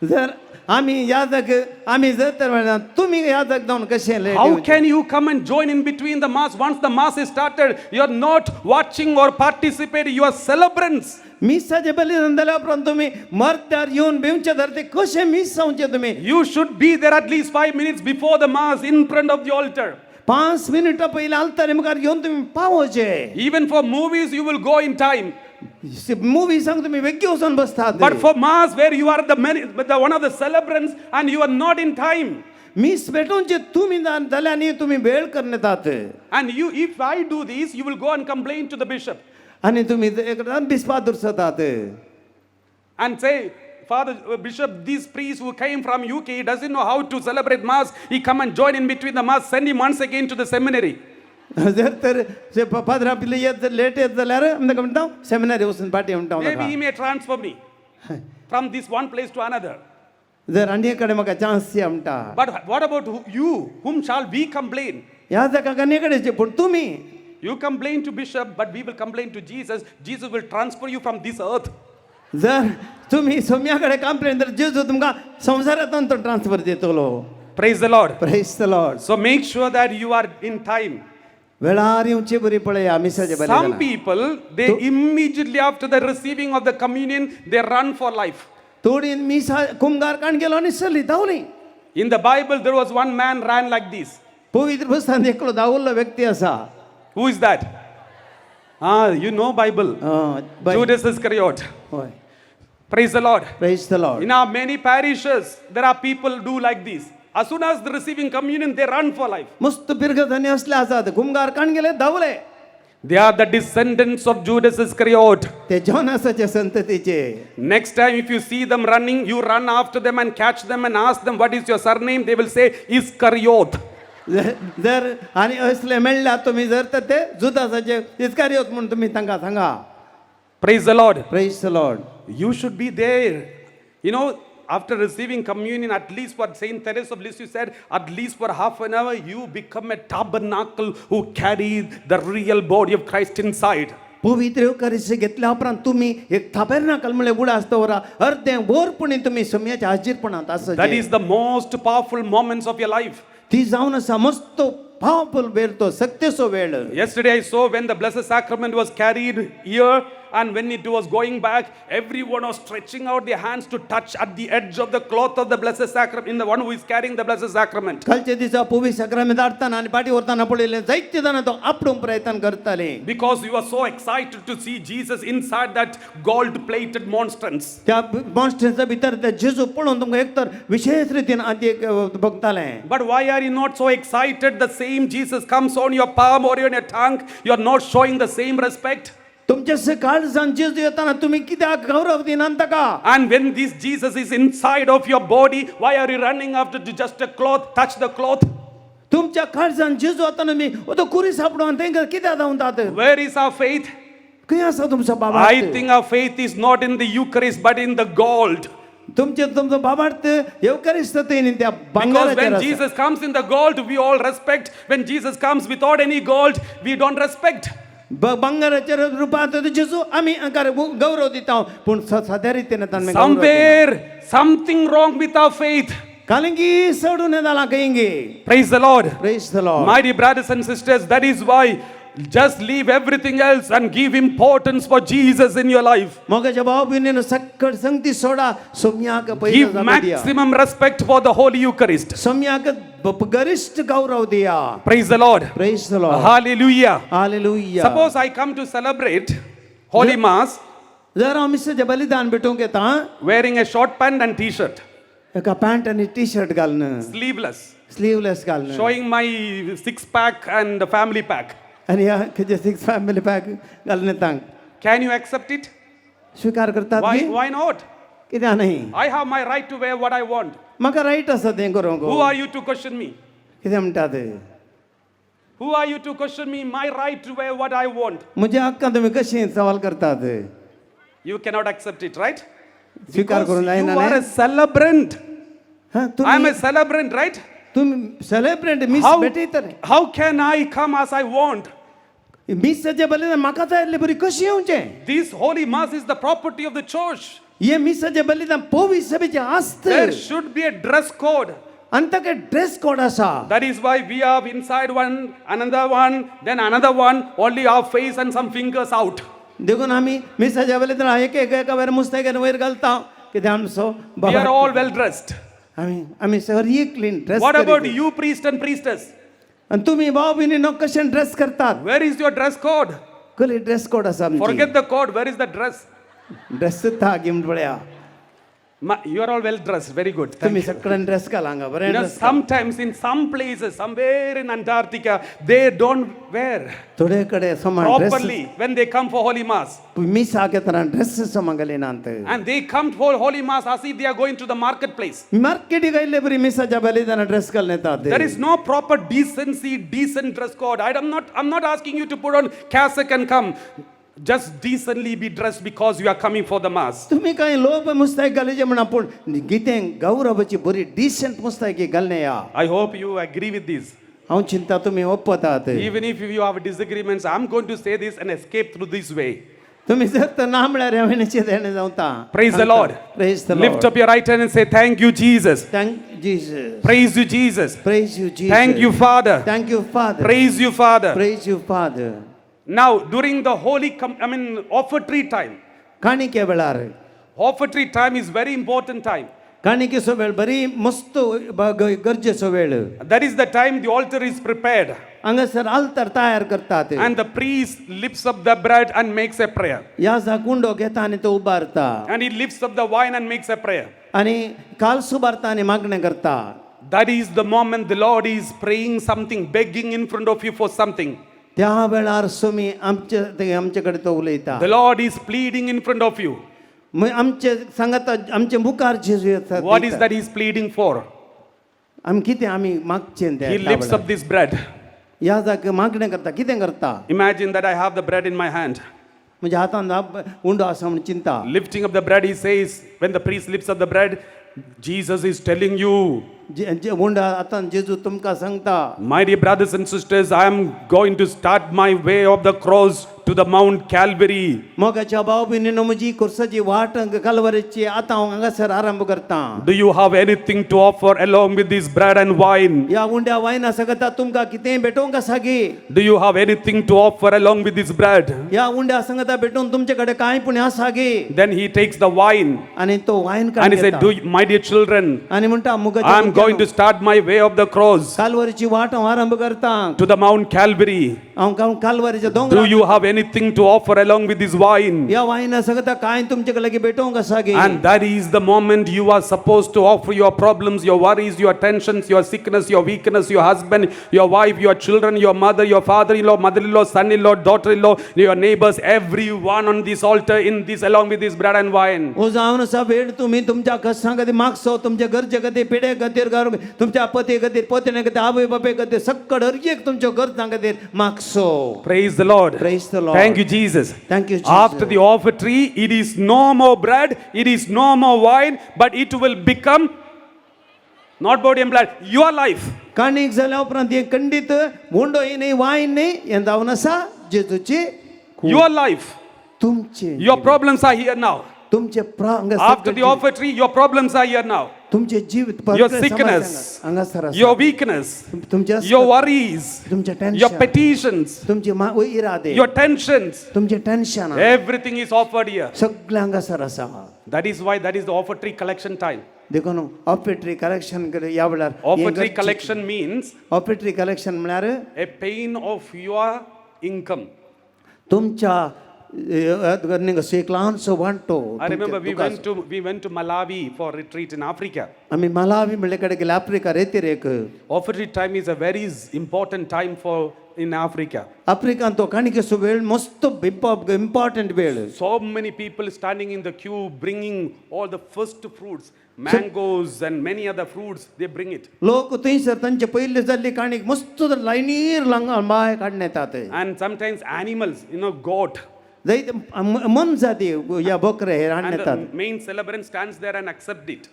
जर आमी ह्या जाग आमी जर तर म्हणा, तुमी ह्या जाग जावन कशें late How येवचें? Can you come and join in between the mass once the mass is started? You are not watching or participating, you are celebrants. मिसाचें बलिदान जाल्या उपरांत तुमी मर्द्यार येवन बेवचें तर ते कशें मीस जावचें तुमी? You should be there at least 5 minutes before the mass in front of the altar. 5 मिनटां पयलीं आल्तारे मुखार येवन तुमी पावोवचें. Even for movies, you will go in time. मुवीसांक तुमी वेगळी वचून बसतात. But for mass, where you are the one of the celebrants and you are not in time. मीस भेटोवचें तुमी जाल्यार न्ही तुमी वेळ करून येतात. And you, if I do this, you will go and complain to the bishop आनी तुमी एकदां बिस्पा दुरसतात and say, Father Bishop, this priest who came from UK, he doesn't know how to celebrate mass. He come and join in between the mass. Send him once again to the seminary. जर तर पाद्रा आपले येत late येत जाल्यार आमी ताका म्हणटा seminary वचून पाटी म्हणटा हांव Maybe ताका. he may transfer me from this one place to another. जर आनी कडेन म्हाका चान्स या म्हणटा. But what about you? Whom shall we complain? ह्या जाका आनी कडेन पूण तुमी You complain to bishop, but we will complain to Jesus. Jesus will transfer you from this earth. जर तुमी सोम्या कडेन कंप्लेन तर जेजू तुमकां संवसारांतून तो ट्रान्सफर दितलो. Praise the Lord. Praise the Lord. So make sure that you are in time. वेळार येवचे बरी पळया मिसाचे Some बरें. People, they immediately after the receiving of the communion, they run for life. थोडी मिसा कुमगार काण गेलो आनी सरली धांवली. In the Bible, there was one man ran like this. पवित्र पुस्तकांत एकलो धांवल्लो व्यक्ती आसा. Who is that? Ah, you know Bible. Judas Iscariot. हय. Praise the Lord. Praise the Lord. In our many parishes, there are people do like this. As soon as they're receiving communion, they run for life. मस्त पिरगजांनी असले आसात कुमगार काण गेले धांवले. They are the descendants of Judas Iscariot. ते जॉनासाचे संततीचे. Next time, if you see them running, you run after them and catch them and ask them, "What is your surname?" They will say, "Iscariot." जर आनी असले मेळ्ळ्या तुमी जर तर ते जुदासाचे इस्कारियोत म्हूण तुमी तांकां सांगा. Praise the Lord. Praise the Lord. You should be there. After receiving communion, at least what Saint Therese of Lisieux said, at least for half an hour, you become a tabernacle who carry the real body of Christ inside. पवित्र येवकारिस्त घेतल्या उपरांत तुमी एक थापेरनाकल म्हणल्यार उडास दवरा अर्दें वरपणी तुमी सोम्याच्या हाजीरपणांत That आसचे. is the most powerful moments of your life. ती जावन आसा मस्त पावफुल वेळ तो सक्तेचो वेळ. Yesterday I saw when the Blessed Sacrament was carried here and when it was going back, everyone was stretching out their hands to touch at the edge of the cloth of the Blessed Sacrament, in the one who is carrying the Blessed Sacrament. कालच्या दिसा पवित्र साक्रामेंत हाडटना आनी पाटी व्हरतना पळयलें जायते जाणां तो आपडूंक प्रयत्न करताले. Because you are so excited to see Jesus inside that gold plated monstrance. त्या मॉन्स्टरच्या भितर त्या जेजू पळोवन तुमकां एक तर विशेष रितीन आदी एक भोगतालें. But why are you not so excited? The same Jesus comes on your palm or on your tongue. You are not showing the same respect. तुमच्या काळजान जेजू येताना तुमी कित्याक गौरव दिनात ताका? And when this Jesus is inside of your body, why are you running after to just a cloth? Touch the cloth. तुमच्या काळजान जेजू येताना मी तो कुरी सापडून तांकां कित्याक धांवतात? Where is our faith? खंय आसा तुमचो बाबा? I think our faith is not in the Eucharist but in the gold. तुमचे तुमचो बाबार्थ येवकारिस्त न्ही त्या Because भांगाराचेर when आसा. Jesus comes in the gold, we all respect. When Jesus comes without any gold, we don't respect. भांगाराच्या रुपांत जेजू आमी हांकां गौरव दिता पूण साद्या रितीन आमी गौरव दिना. Somewhere, something wrong with our faith. कारण की सोडून जालां खंय. Praise the Lord. Praise the Lord. My dear brothers and sisters, that is why just leave everything else and give importance for Jesus in your life. मोगाच्या भाव भयणीनो सक्कड संगती सोडा सोम्याक पयलो Give जागो दिया. maximum respect for the Holy Eucharist. सोम्याक गरिश्ठ गौरव दिया. Praise the Lord. Praise the Lord. Hallelujah. Hallelujah. Suppose I come to celebrate Holy Mass जर हांव मिसाचें बलिदान भेटोवंक येता wearing a short pant and t shirt, एका पॅन्ट आनी टी शर्ट घालून, sleeveless, sleeveless घालून, showing my six pack and the family pack. आनी ह्या खंयचे सिक्स फॅमिली पॅक घालून येता. Can you accept it? स्विकार करतात Why, न्ही? why not? कित्याक न्ही? I have my right to wear what I want. म्हाका रायट आसा तें करूंक. Who are you to question me? कितें म्हणटा ते? Who are you to question me? My right to wear what I want. म्हज्या हक्कान तुमी कशें सवाल करतात? You cannot accept it, right? स्विकार Because करूंक you जायना are a न्ही? Celebrant. हा, I am तुमी a celebrant, right? तुमी सेलेब्रेंट मीस How, भेटयतले. how can I come as I want? मिसाचें बलिदान म्हाका जाय आसलें बरी कशी येवचें? This holy mass is the property of the church. हें मिसाचें बलिदान पवित्र सभेचें आस्त. There should be a dress code. आनी ताका ड्रेस कोड आसा. That is why we have inside one, another one, then another one, only our face and some fingers out. देखून आमी मिसाच्या बलिदान एक एक एका वयर मुस्तायकेन वयर घालता कित्याक आमचो We are all well dressed. आमी आमी sir clean dress. What about you, priest and priestess? आनी तुमी भाव भयणी कशें ड्रेस करतात? Where is your dress code? कसली ड्रेस कोड आसा? Forget the code. Where is the dress? Dress था घेवन पळया. You are all well dressed. Very good. Thank तुमी you. सगळ्यान ड्रेस घाल हांगा बरें dress. Sometimes in some places, somewhere in Antarctica, they don't wear थोडे कडेन समान dress properly when they come for Holy Mass. मिसाक येतना ड्रेस समान घालिनात. And they come for Holy Mass as if they are going to the marketplace. मार्केटीक आयिल्ले बरी मिसाच्या बलिदाना dress घालून येतात. There is no proper decency, decent dress code. I'm not asking you to put on cassock and come. Just decently be dressed because you are coming for the Mass. तुमी कांय लोप मुस्तायक घालीचे म्हणा पूण कितें गौरवाची बरी डिसंट मुस्तायकी घालणे या. I hope you agree with this. हांव चिंता तुमी ओपतात. Even if you have disagreements, I'm going to say this and escape through this way. तुमी जर तर ना म्हळ्यार हांवें देणें जावता. Praise the Lord. Praise the Lift up your right hand and say, "Thank you, Jesus." Thank Jesus. Praise you, Jesus. Praise you Jesus. Thank you, Father. Thank you, Father. Praise you, Father. Praise you, Father. Now, during the holy, I mean, offertory time, काणिके वेळार, offertory time is very important time. काणिकेचो वेळ बरी मस्त गरजेचो वेळ. That is the time the altar is prepared. हांगासर आल्तार तयार करतात. And the priest lifts up the bread and makes a prayer. ह्या जाग उंडो घेता आनी तो उबारता. And he lifts up the wine and makes a prayer. आनी काल्स उबारता आनी मागणें करता. That is the moment the Lord is praying something, begging in front of you for something. त्या वेळार सोमी आमचे ते आमचे कडेन तो उलयता. The Lord is pleading in front of you. आमचे सांगता आमचे मुखार जेजू येता. What is that he is pleading for? आमी कितें आमी मागचें He lifts up this bread. ह्या जाग्यार मागणें करता कितें करता? Imagine that I have the bread in my hand. म्हणजे हातान उंडो आसा म्हूण चिंता. Lifting up the bread, he says, when the priest lifts up the bread, Jesus is telling you, उंडो हातान जेजू तुमकां सांगता, "My dear brothers and sisters, I am going to start my way of the cross to the Mount Calvary. मोगाच्या भाव भयणीनो म्हजी खुर्साची वाट कालवारीची आतां हांव हांगासर आरंभ करता. Do you have anything to offer along with this bread and wine? ह्या उंड्या वायना सांगता तुमकां कितेंय भेटोवंक आसा गी? Do you have anything to offer along with this bread?" ह्या उंड्या सांगता भेटून तुमचे कडेन कांय पूण आसा गी? Then he takes the wine आनी तो वायन and he said, काडून Do you, my dear children, आनी म्हणटा I मुगाच्या am going to start my way of the cross कालवारीची वाट हांव आरंभ करता to the Mount Calvary. हांव कालवारीच्या Do दोंगरा. you have anything to offer along with this wine?" ह्या वायना सांगता कांय तुमचे कडेन भेटोवंक आसा गी? And that is the moment you are supposed to offer your problems, your worries, your tensions, your sickness, your weakness, your husband, your wife, your children, your mother, your father in law, mother in law, son in law, daughter in law, your neighbors, everyone on this altar in this along with this bread and wine. ओ जावन आसा वेळ तुमी तुमच्या कष्टां खातीर मागसो तुमच्या गरजे खातीर पिडे खातीर तुमच्या पती खातीर पोतणे खातीर आवय बापाय खातीर सक्कड हर एक तुमच्या गरजां खातीर मागसो. Praise the Lord. Praise the Lord. Thank you, Jesus. Thank you, Jesus. After the offertory, it is no more bread, it is no more wine, but it will become not body and blood, your life. काणीक जाल्या उपरांत हें खंडीत उंडो ही न्ही वायन न्ही हें जावन आसा जेजूची Your life. तुमचे. Your problems are here now. तुमचे After the offertory, your problems are here now. तुमचे जीवित Your sickness, हांगासर आसा. your weakness, तुमचे your worries, तुमचे your tension petitions, तुमचे इरादे your tensions. तुमचे tension Everything is offered here. सगळे हांगासर आसा. That is why that is the offertory collection time. देखून ऑफेटरी कलेक्शन ह्या वेळार Offertory collection means offertory collection म्हळ्यार a pain of your income. तुमच्या असो एक ल्हानसो वांटो. I remember तुमच्या we went दुखाचो. to we went to Malawi for retreat in Africa. आमी मलावी म्हणले कडेन गेले Africa रेतिरेक. Offertory time is a very important time for in Africa. African तो काणकेचो वेळ मस्त इम्पॉर्टंट वेळ. So many people standing in the queue bringing all the first fruits, mangoes and many other fruits, they bring it. लोक थंयसर तांचे पयले जाल्ली काणीक मस्त लायनीर लांग बाय काडून येतात. And sometimes animals, goat. जायते मनजाती ह्या बोकरे हे हाडून And येतात. the main celebrant stands there and accept it.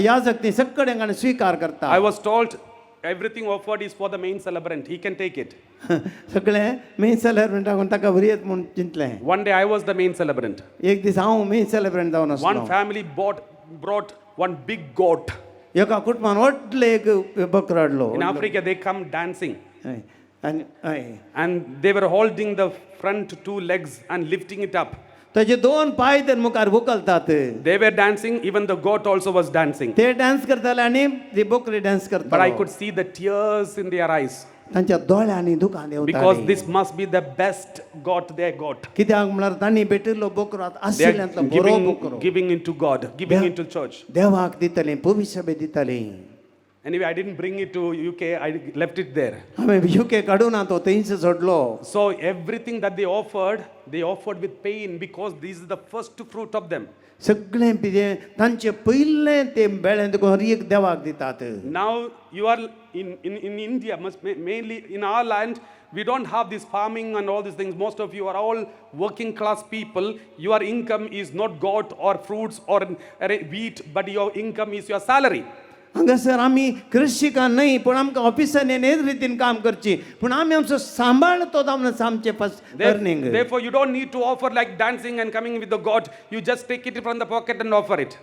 याजक ती सगळे हांगा स्विकार करता. I was told everything offered is for the main celebrant. He can take it. सगळे मेन सेलेब्रंट ताका व्हरयत म्हूण चिंतलें. One day I was the main celebrant. एक दीस हांव मेन सेलेब्रंट जावन One आसलो. family brought one big goat. एका कुटुंबान व्हडलें एक बकरो हाडलो. In Africa, they come dancing. हय. आनी हय. And they were holding the front two legs and lifting it up. ताजे दोन पांय तर मुखार उखलतात. They were dancing, even the goat also was dancing. ते डान्स करताले आनी ती बोकरी डान्स But I करता. could see the tears in their eyes तांच्या दोळ्यांनी दुकान because देंवतालीं. This must be the best goat they got. कित्याक म्हळ्यार तांणी भेटिल्लो बोकरो आतां They are आशिल्ल्यांतलो बरो Bokaro. giving into God, giving Yeah. into church. देवाक दितली, पवित्र दितली. Anyway, I didn't bring it to UK, I left it there. हांवें युके काडूं ना, तो थंयच सोडलो. So everything that they offered with pain because this is the first fruit of them. सगळें कितें तांचें पयलें ते बेळें देखून हर एक देवाक दितात. Now you are in India, mainly in our land, we don't have this farming and all these things. Most of you are all working class people. Your income is not goat or fruits or wheat, but your income is your salary. हांगासर आमी कृषिकां न्हय, पूण आमकां ऑफिसांनी हेच रितीन काम करची, पूण आमी आमचो सांबाळ तो जावन आसा आमचें first earning. Therefore, you don't need to offer like dancing and coming with the goat. You just take it from the pocket and offer it.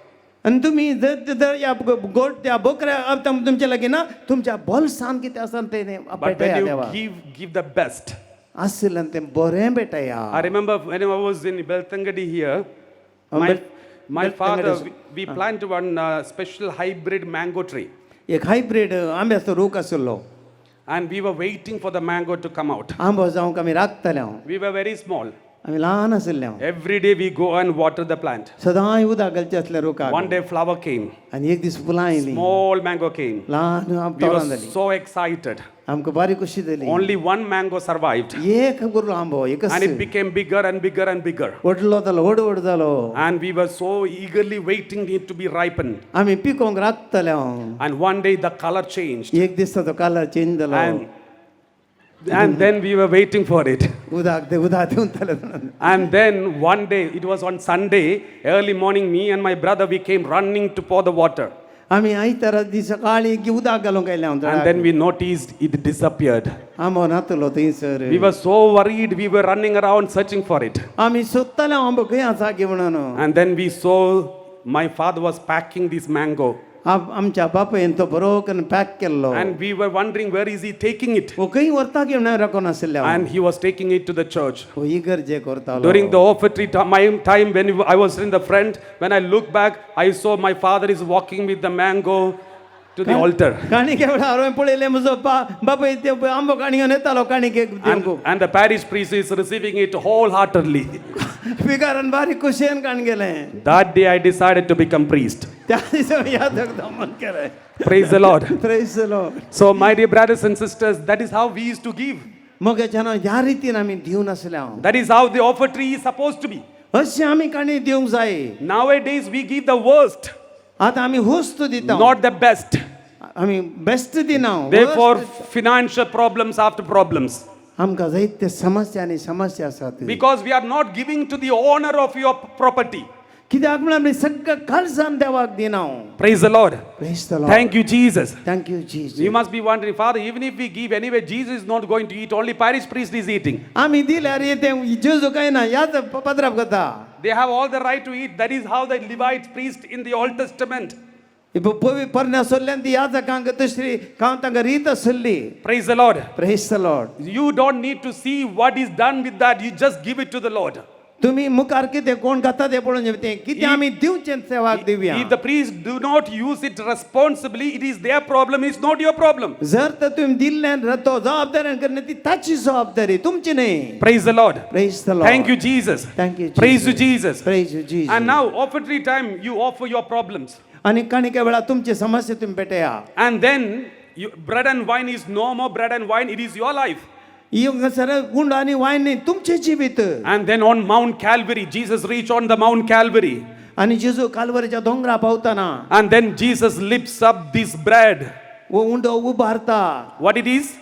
आनी तुमी जर जर ह्या गोट त्या बोकऱ्या तुमच्या लागीं ना, तुमच्या बोल्सान कितें आसा तें But when भेटया you देवा. give, give the best. आशिल्ल्यान तें बरें भेटया. I remember when I was in Belthangady here, my father, Belthangady. we planted one special hybrid mango tree. एक हायब्रीड आंब्याचो रूख आशिल्लो. And we were waiting for the mango to come out. आंबो जावंक आमी राखताले हांव. We were very small. आमी ल्हान आशिल्ले हांव. Every day we go and water the plant. सदांय उदक घालचें आसलें रुखाक. One day flower came, आनी एक दीस फुलां आयलीं. Small mango came. ल्हान We तोरां were जालीं. So excited. आमकां बारी खोशी जाली. Only one mango survived. एक उरलो आंबो एकच. And it became bigger and bigger and bigger. व्हडलो जालो, व्हड व्हड जालो. And we were so eagerly waiting it to be ripened. आमी पिकोवंक राखताले हांव. And one day the color changed. एक दीस ताचो कलर चेंज जालो. And then we were waiting for it. उदक ते उदक दिवन जालें. And then one day, it was on Sunday, early morning, me and my brother, we came running to pour the water. आमी आयतारा दीस सकाळीं की उदक घालूंक आयले हांव And तळाक. then we noticed it disappeared. आंबो नातलो थंयसर. We were so worried, we were running around searching for it. आमी सोदताले आंबो खंय आसा की म्हणून. And then we saw my father was packing this mango. आमच्या बापायन तो बरो करून पॅक केल्लो. And we were wondering, where is he taking it? हो खंय व्हरता की म्हणून राखून आशिल्ले हांव. And he was taking it to the church. हो इगर्जेक व्हरतालो. During the offertory my time, when I was in the front, when I looked back, I saw my father is walking with the mango to the altar. काणिके वेळार हांवें पळयलें म्हजो बापाय ते आंबो काणी घेवन येतालो काणिकेक दिवंक. And the parish priest is receiving it wholeheartedly. विगारान बारीक खोशयेन काण गेलें. That day I decided to become priest. त्या दिसा याद मन केलें. Praise the Lord. Praise the Lord. So, my dear brothers and sisters, that is how we used to give. मोगाच्यान ह्या रितीन आमी दिवन आसले हांव. That is how the offertory is supposed to be. अशें आमी काणी दिवंक जाय. Nowadays, we give the worst, आतां आमी हुस्त दिता, not the best. आमी बेस्ट दिना. Therefore, financial problems after problems. आमकां जायते समस्या आनी समस्या आसात. Because we are not giving to the owner of your property. कित्याक म्हळ्यार आमी सगळ्या खालसान देवाक दिना. Praise the Lord. Praise the Lord. Thank you, Jesus. Thank you Jesus. You must be wondering, Father, even if we give anyway, Jesus is not going to eat, only parish priest is eating. आमी दिल्यार तें जेजू काय ना ह्याच पत्राप करता. They have all the right to eat. That is how the Levites priest in the Old Testament. पवी परण्या सोल्ल्यान ती याजकांक दुसरी तांकां रीत आसली. Praise the Lord. Praise the Lord. You don't need to see what is done with that. You just give it to the Lord. तुमी मुखार कितें कोण खाता तें पळोवन तें कितें आमी दिवचें सेवाक दिवया. If the priests do not use it responsibly, it is their problem, it's not your problem. जर तर तुम्ही दिल्ल्यान तो जबाबदारी करणे ती ताची जबाबदारी तुमची न्ही. Praise the Lord. Praise the Lord. Thank you, Jesus. Thank you, Praise you, Jesus. Praise you, Jesus. And now, offertory time, you offer your problems. आणि काणी वेळा तुमची समस्या तुम्ही पेटया. And then, you, bread and wine is no more bread and wine, it is your life. Sir गुंड आणि वायन न्ही तुमचें जिवीत. And then on Mount Calvary, Jesus reached on the Mount Calvary. आणि जेजू कालवरीच्या दोंगरा पावताना And then Jesus lifts up this bread. वो उंडो उबारता. What it is?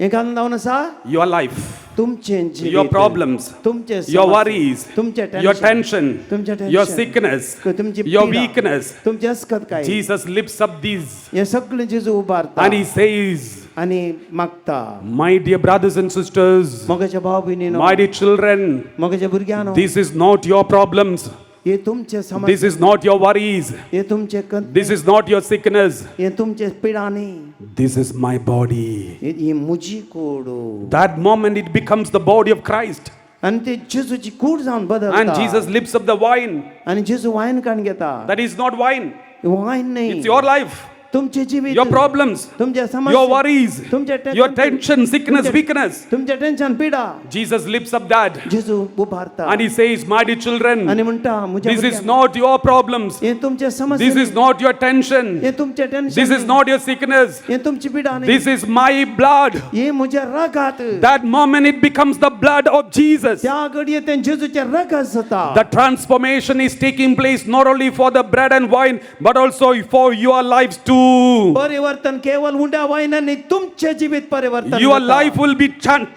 हें घालून जावन आसा Your life, तुमचें जिवीत, your problems, तुमचें your समस्या, worries, तुमचें your tension, tension, तुमचें your tension, sickness, तुमची your पिडा, weakness. तुमची अस्कत काय Jesus lifts up these हें सगळें जेजू उबारता and he says, आणि मागता. My dear brothers and sisters, मोगाच्या भाव भयणीनो, my dear children, मोगाच्या भुरग्यांनो, this is not your problems, हे तुमचे समस्या, this is not your worries, हे तुमचे कन, this is not your sickness, हे तुमचे पिडा न्ही, this is my body. ही म्हजी कूड. That moment it becomes the body of Christ. आणि ते जेजूची कूड जावन बदलता. And Jesus lifts up the wine. आणि जेजू वायन काण घेता. That is not wine, wine न्ही, it's your life, तुमचे जिवीत, your problems, तुमचे समस्या, your worries, तुमचे your tension, sickness, weakness. तुमचे टेन्शन पिडा. Jesus lifts up that जेजू उबारता and he says, My dear children, आणि म्हणटा म्हज्या this is भुरग्यांनो, not your problems, हे तुमचे समस्या, this is not your tension, हे तुमचे tension, this is not your sickness, हे तुमची पिडा न्ही, this is my blood. हे म्हज्या रगात. That moment it becomes the blood of Jesus. त्या घडये ते जेजूच्या रगात जाता. The transformation is taking place not only for the bread and wine, but also for your lives too. परिवर्तन केवळ उंड्या वायनांनी तुमचे जिवीत परिवर्तन Your जाता. Life will be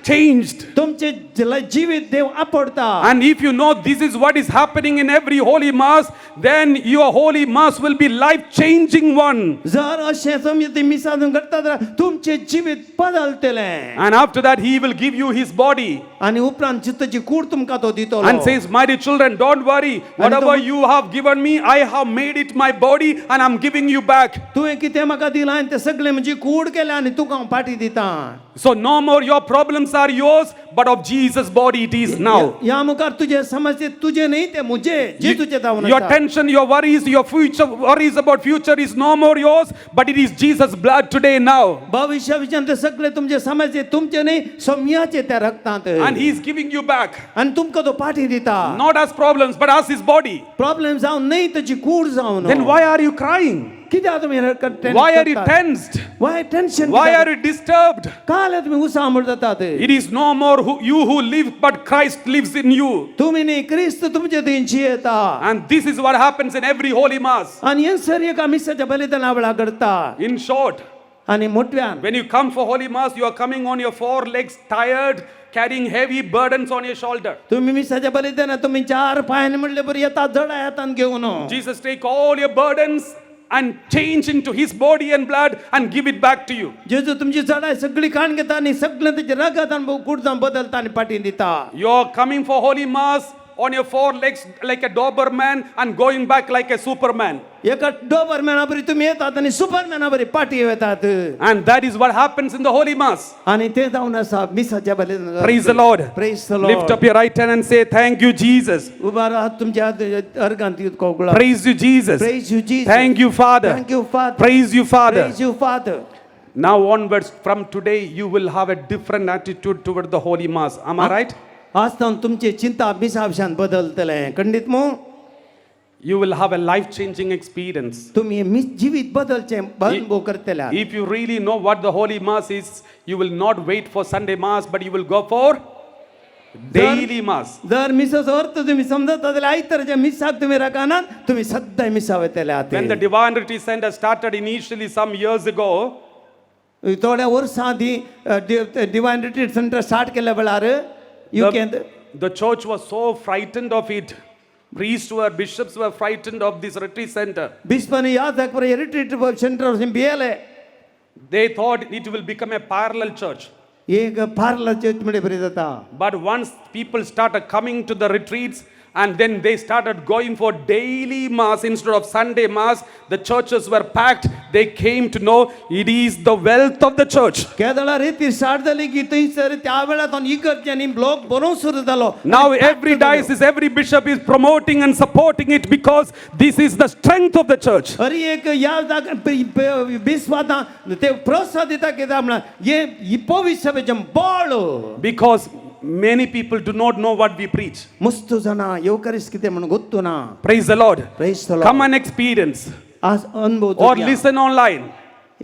changed. तुमचे जिवीत देव आपडता. And if you know this is what is happening in every holy mass, then your holy mass will be life changing one. जर अशें समज मिसाजून घडटा जाल्यार तुमचे जिवीत बदलतलें. And after that, he will give you his body आनी उपरांत चित्तची कूड तुमकां तो दितलो and says, My dear children, don't worry. Whatever you have given me, I have made it my body and I'm giving you back. तुवें कितें म्हाका दिलां आनी तें सगळें म्हजी कूड केल्या आनी तुका हांव पाटी दितां. So no more your problems are yours, but of Jesus' body it is now. ह्या मुखार तुजे समस्ये तुजे न्ही ते म्हजे जेजूचे जावन Your आसा. tension, your worries, your future worries about future is no more yours, but it is Jesus' blood today now. भविश्या विशयान ते सगळे तुमचे समस्ये तुमचे न्ही सोम्याचे त्या रक्तांत. And he is giving you back, आनी तुमकां तो पाटी दिता, not as problems, but as his body. Problem जावन न्ही तुजी कूड जावन. Then why are you crying? कित्याक तुमी Why are you tensed? Why tension? Why are you disturbed? काल तुमी उसामूळ जातात? It is no more you who live, but Christ lives in you. तुमी न्ही क्रिस्त तुमचे थंय जियेता. And this is what happens in every holy mass. आनी हें सर एका मिसाच्या बलिदाना वेळार घडता. In short, आनी मोठव्यान, when you come for holy mass, you are coming on your four legs, tired, carrying heavy burdens on your shoulder. तुम्ही मिसाच्या बलिदाना तुम्ही चार पायांनी म्हणले बरं येतात जडा हातान घेऊन. Jesus take all your burdens and change into his body and blood and give it back to you. जेजू तुमची जडाय सगळी काण घेता आनी सगळें तेजे रगत आनी कूड जावन बदलता आनी पाटी दिता. You're coming for holy mass on your four legs like a Doberman and going back like a Superman. एका डोबरमॅना बरी तुमी येतात आनी सुपरमॅना बरी पाटी येतात. And that is what happens in the holy mass. आनी ते जावन आसा मिसाच्या बलिदाना. Praise the Lord. Praise the Lord. Lift up your right hand and say, Thank you, Jesus. उबा राहात तुमच्या हात अर्गांत कोगळा. Praise you, Jesus. Praise you, Jesus. Thank you, Father. Thank you, Father. Praise you, Father. Praise you, Father. Now onwards, from today, you will have a different attitude toward the Holy Mass. Am I right? आज तावन तुमची चिंता मिसा विशयान बदलतलें खंडीत मू. You will have a life changing experience. तुमी miss जिवीत बदलचें अनुभव करतले. If you really know what the Holy Mass is, you will not wait for Sunday Mass, but you will go for daily Mass. जर मिसाचो अर्थ तुम्ही समजता जाल्यार आयतारच्या मिसाक तुमी राखनात तुमी सद्दां मिसा वयतले. When the आतां Divine Retreat Center started initially some years ago, थोड्या वर्सां आदीं डिवायन रिट्रीट सेंटर स्टार्ट केल्या वेळार युकेंत, the church was so frightened of it. Priests were, bishops were frightened of this retreat center. बिस्पानी याद दाखवर रिट्रीट सेंटर भियेले. They thought it will become a parallel church. एक parlour church म्हणजे बरी जाता. But once people started coming to the retreats and then they started going for daily mass instead of Sunday mass. The churches were packed. They came to know it is the wealth of the church. केदळा रेती start जाली की थंयसर त्या वेळार तो इगर्जांनी block बरोवंक सुरू जालो. Now every diocese, every bishop is promoting and supporting it because this is the strength of the church. हर एक ह्या बिस्वादां ते प्रोत्साह दिता कित्याक म्हळ्यार हे पवित्र सभेचें बळ. Because many people do not know what we preach. मस्त जाणां येवकारीस कितें म्हणून गोत्तू ना. Praise the Lord. Praise the Lord. Come and experience आज अनुभव or घेया. Listen online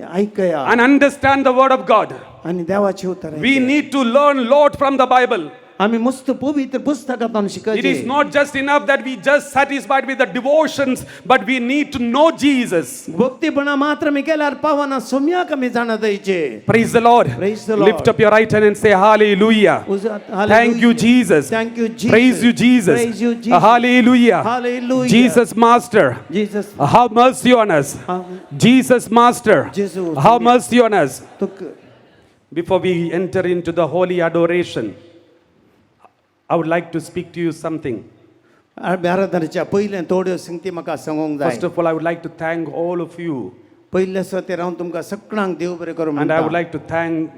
आयकया and understand the word of God. आनी देवाची उतरां. We need to learn lot from the Bible. आमी मस्त पवित्र पुस्तकांतून It is शिकचे. Not just enough that we just satisfied with the devotions, but we need to know Jesus. भक्तीपणा मात्र आमी केल्यार पावना सोम्याक आमी जाणा जायचे. Praise the Lord. Praise the Lord. Lift up your right hand and say hallelujah. Thank you, Jesus. Thank you, Jesus. Praise you, Jesus. Praise you, Jesus. Hallelujah. Hallelujah. Jesus, Master. Jesus. Have mercy on us. Jesus, Master. Jesus. Have mercy on us. तुक Before we enter into the holy adoration, I would like to speak to you something. आराधनेच्या पयलें थोड्यो संगती म्हाका सांगूंक जाय. First of all, I would like to thank all of you. पयले सोतेर हांव तुमकां सगळ्यांक देव बरें करूं And I would म्हणटा. Like to thank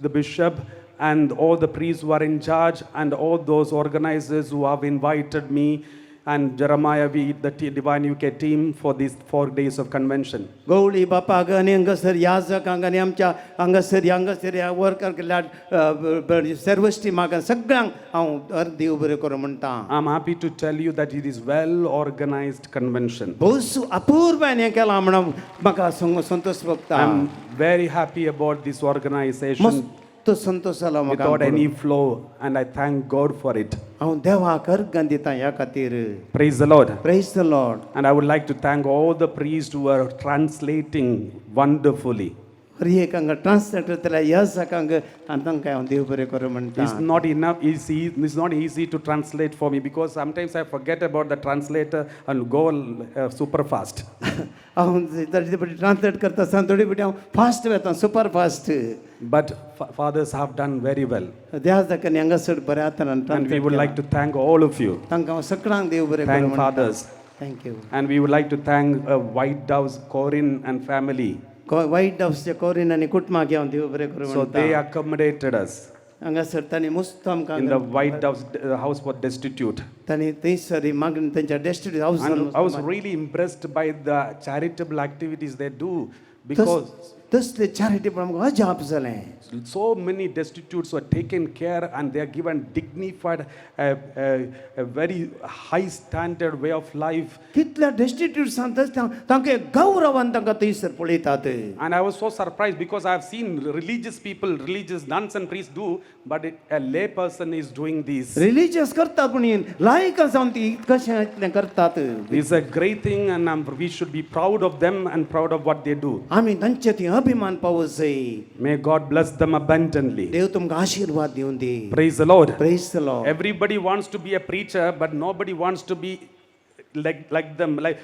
the bishop and all the priests who are in charge and all those organizers who have invited me and Jeremiah, we, the Divine UK team, for these 4 days of convention. गवळी बापाक आनी हांगासर याजकांक आनी आमच्या हांगासर हांगासर ह्या worker केल्ल्या सर्वस टिमाक सगळ्यांक हांव देव बरें करूं म्हणटा. I'm happy to tell you that it is well organized convention. भोव अपूर्वान हें केलां म्हणून म्हाका संतोश भोगता. I'm very happy about this organization मस्त संतोश जालो म्हाका. Without any flaw, and I thank God for it. हांव देवाक अर्गां दिता ह्या खातीर. Praise the Lord. Praise the Lord. And I would like to thank all the priests who are translating wonderfully. हर एक हांगा ट्रान्सलेट करतल्या याजकांक आनी तांकां हांव देव बरें करूं म्हणटा. It's not enough. It's not easy to translate for me because sometimes I forget about the translator and go super fast. हांव थोडी फावटी ट्रान्सलेट करता आसतना थोडी फावटी हांव फास्ट वेता super fast. But fathers have done very well, देवाजाकांनी हांगासर बऱ्या तरान and we would like to thank all of you. तांकां हांव सगळ्यांक देव बरें करूं Thank म्हणटा. Fathers, thank you. And we would like to thank White Doves, Corinne and family. वायट डावसचे कोरीन आनी कुटुंबाक हांव देव बरें करूं So म्हणटा. they accommodated us हांगासर तांणी मुस्त आमकां in the White Doves house for destitute. तांणी थंयसर मागणी तेंच्या destitute house. And I was really impressed by the charitable activities they do because तसले चॅरिटी पण आमकां अजाप जालें. so many destitutes were taken care and they are given dignified, a very high standard way of life. कितल्या डेस्टिट्यूट्सान तसले तांकां एक गौरवान तांकां थंयसर पळयतात. And I was so surprised because I have seen religious people, religious nuns and priests do, but a lay person is doing this. Religious करतात पूण लायक जावन ती कशें इतलें करतात. It's a great thing, and we should be proud of them and proud of what they do. आमी तांचे ती अभिमान पावस जाय. May God bless them abundantly. देव तुमकां आशिर्वाद दिवन दी. Praise the Lord. Praise the Lord. Everybody wants to be a preacher, but nobody wants to be like them. Like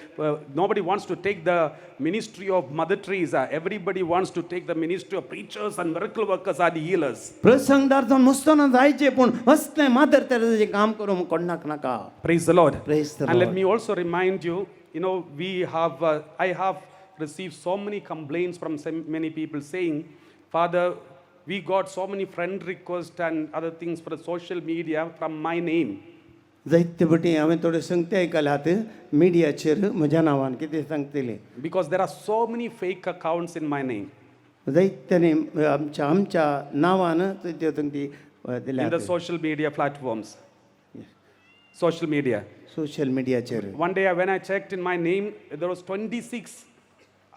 nobody wants to take the ministry of Mother Teresa. Everybody wants to take the ministry of preachers and miracle workers and healers. प्रसंगदार जावन मुस्तोना जायचे पूण असलें मादर तेरेजाचें काम करूंक कोणाक नाका. Praise the Lord. Praise the And let Lord. Me also remind you, you know, we have I have received so many complaints from so many people saying, "Father, we got so many friend requests and other things for the social media from my name." जायते फावटी हांवें थोड्यो संगती आयकल्यात मिडियाचेर म्हज्या नांवान कितें सांगतलें. Because there are so many fake accounts in my name. जायत्यांनी आमच्या आमच्या नांवान त्यो संगती In दिल्यात. The social media platforms. Social media. Social मिडियाचेर. One day when I checked in my name, there was 26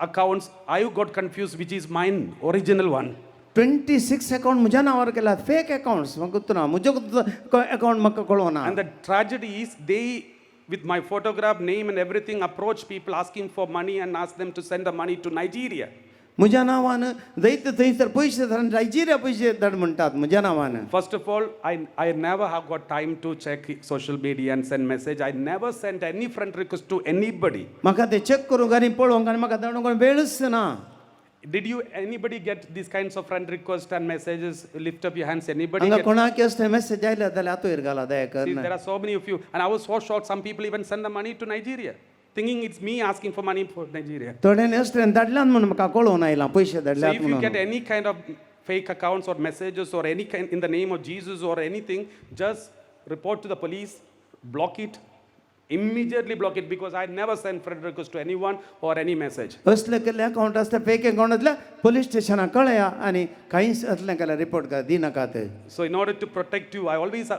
accounts. I got confused which is mine, original one. 26 account म्हज्या नांवार केल्यात फेक अकावंट्स म्हाका ना म्हज्यो अकावंट म्हाका कळना. And the tragedy is they, with my photograph, name and everything, approach people asking for money and ask them to send the money to Nigeria. म्हज्या नांवान जायते थंयसर पयशे धाड नायजेरिया पयशे धाड म्हणटात म्हज्या नांवान. First of all, I never have got time to check social media and send message. I never sent any friend request to anybody. म्हाका ते चॅक करूंक आनी पळोवंक आनी म्हाका धाडूंक वेळच ना. Did you anybody get these kinds of friend requests and messages? Lift up your hands. Anybody हांगा get? कोणाक असले मेसेज आयल्या जाल्यार आतोयर घाला दया See, कर. there are so many of you. And I was so shocked. Some people even send the money to Nigeria, thinking it's me asking for money for Nigeria. थोड्यांनी असले धाडल्यात म्हणून म्हाका कळोवन आयलां पयशे So धाडल्यात if you म्हणून. get any kind of fake accounts or messages or any kind in the name of Jesus or anything, just report to the police, block it, immediately block it, because I never send friend request to anyone or any message. असले केल्ले account आसता fake account आसल्यार police स्टेशनाक कळया आनी कांयच असलें केल्यार report कर दिनाकात. So in order to protect you, I always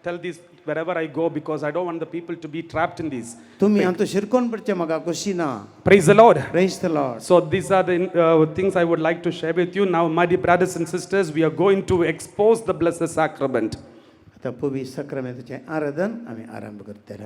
tell this wherever I go, because I don't want the people to be trapped in this. तुमी हातूंत शिरकोन पडचें म्हाका खोशी ना. Praise the Lord. Praise the Lord. So these are the things I would like to share with you. Now, my dear brothers and sisters, we are going to expose the Blessed Sacrament. आतां पवित्र साक्रामेंताचें आराधन आमी आरंभ करतले.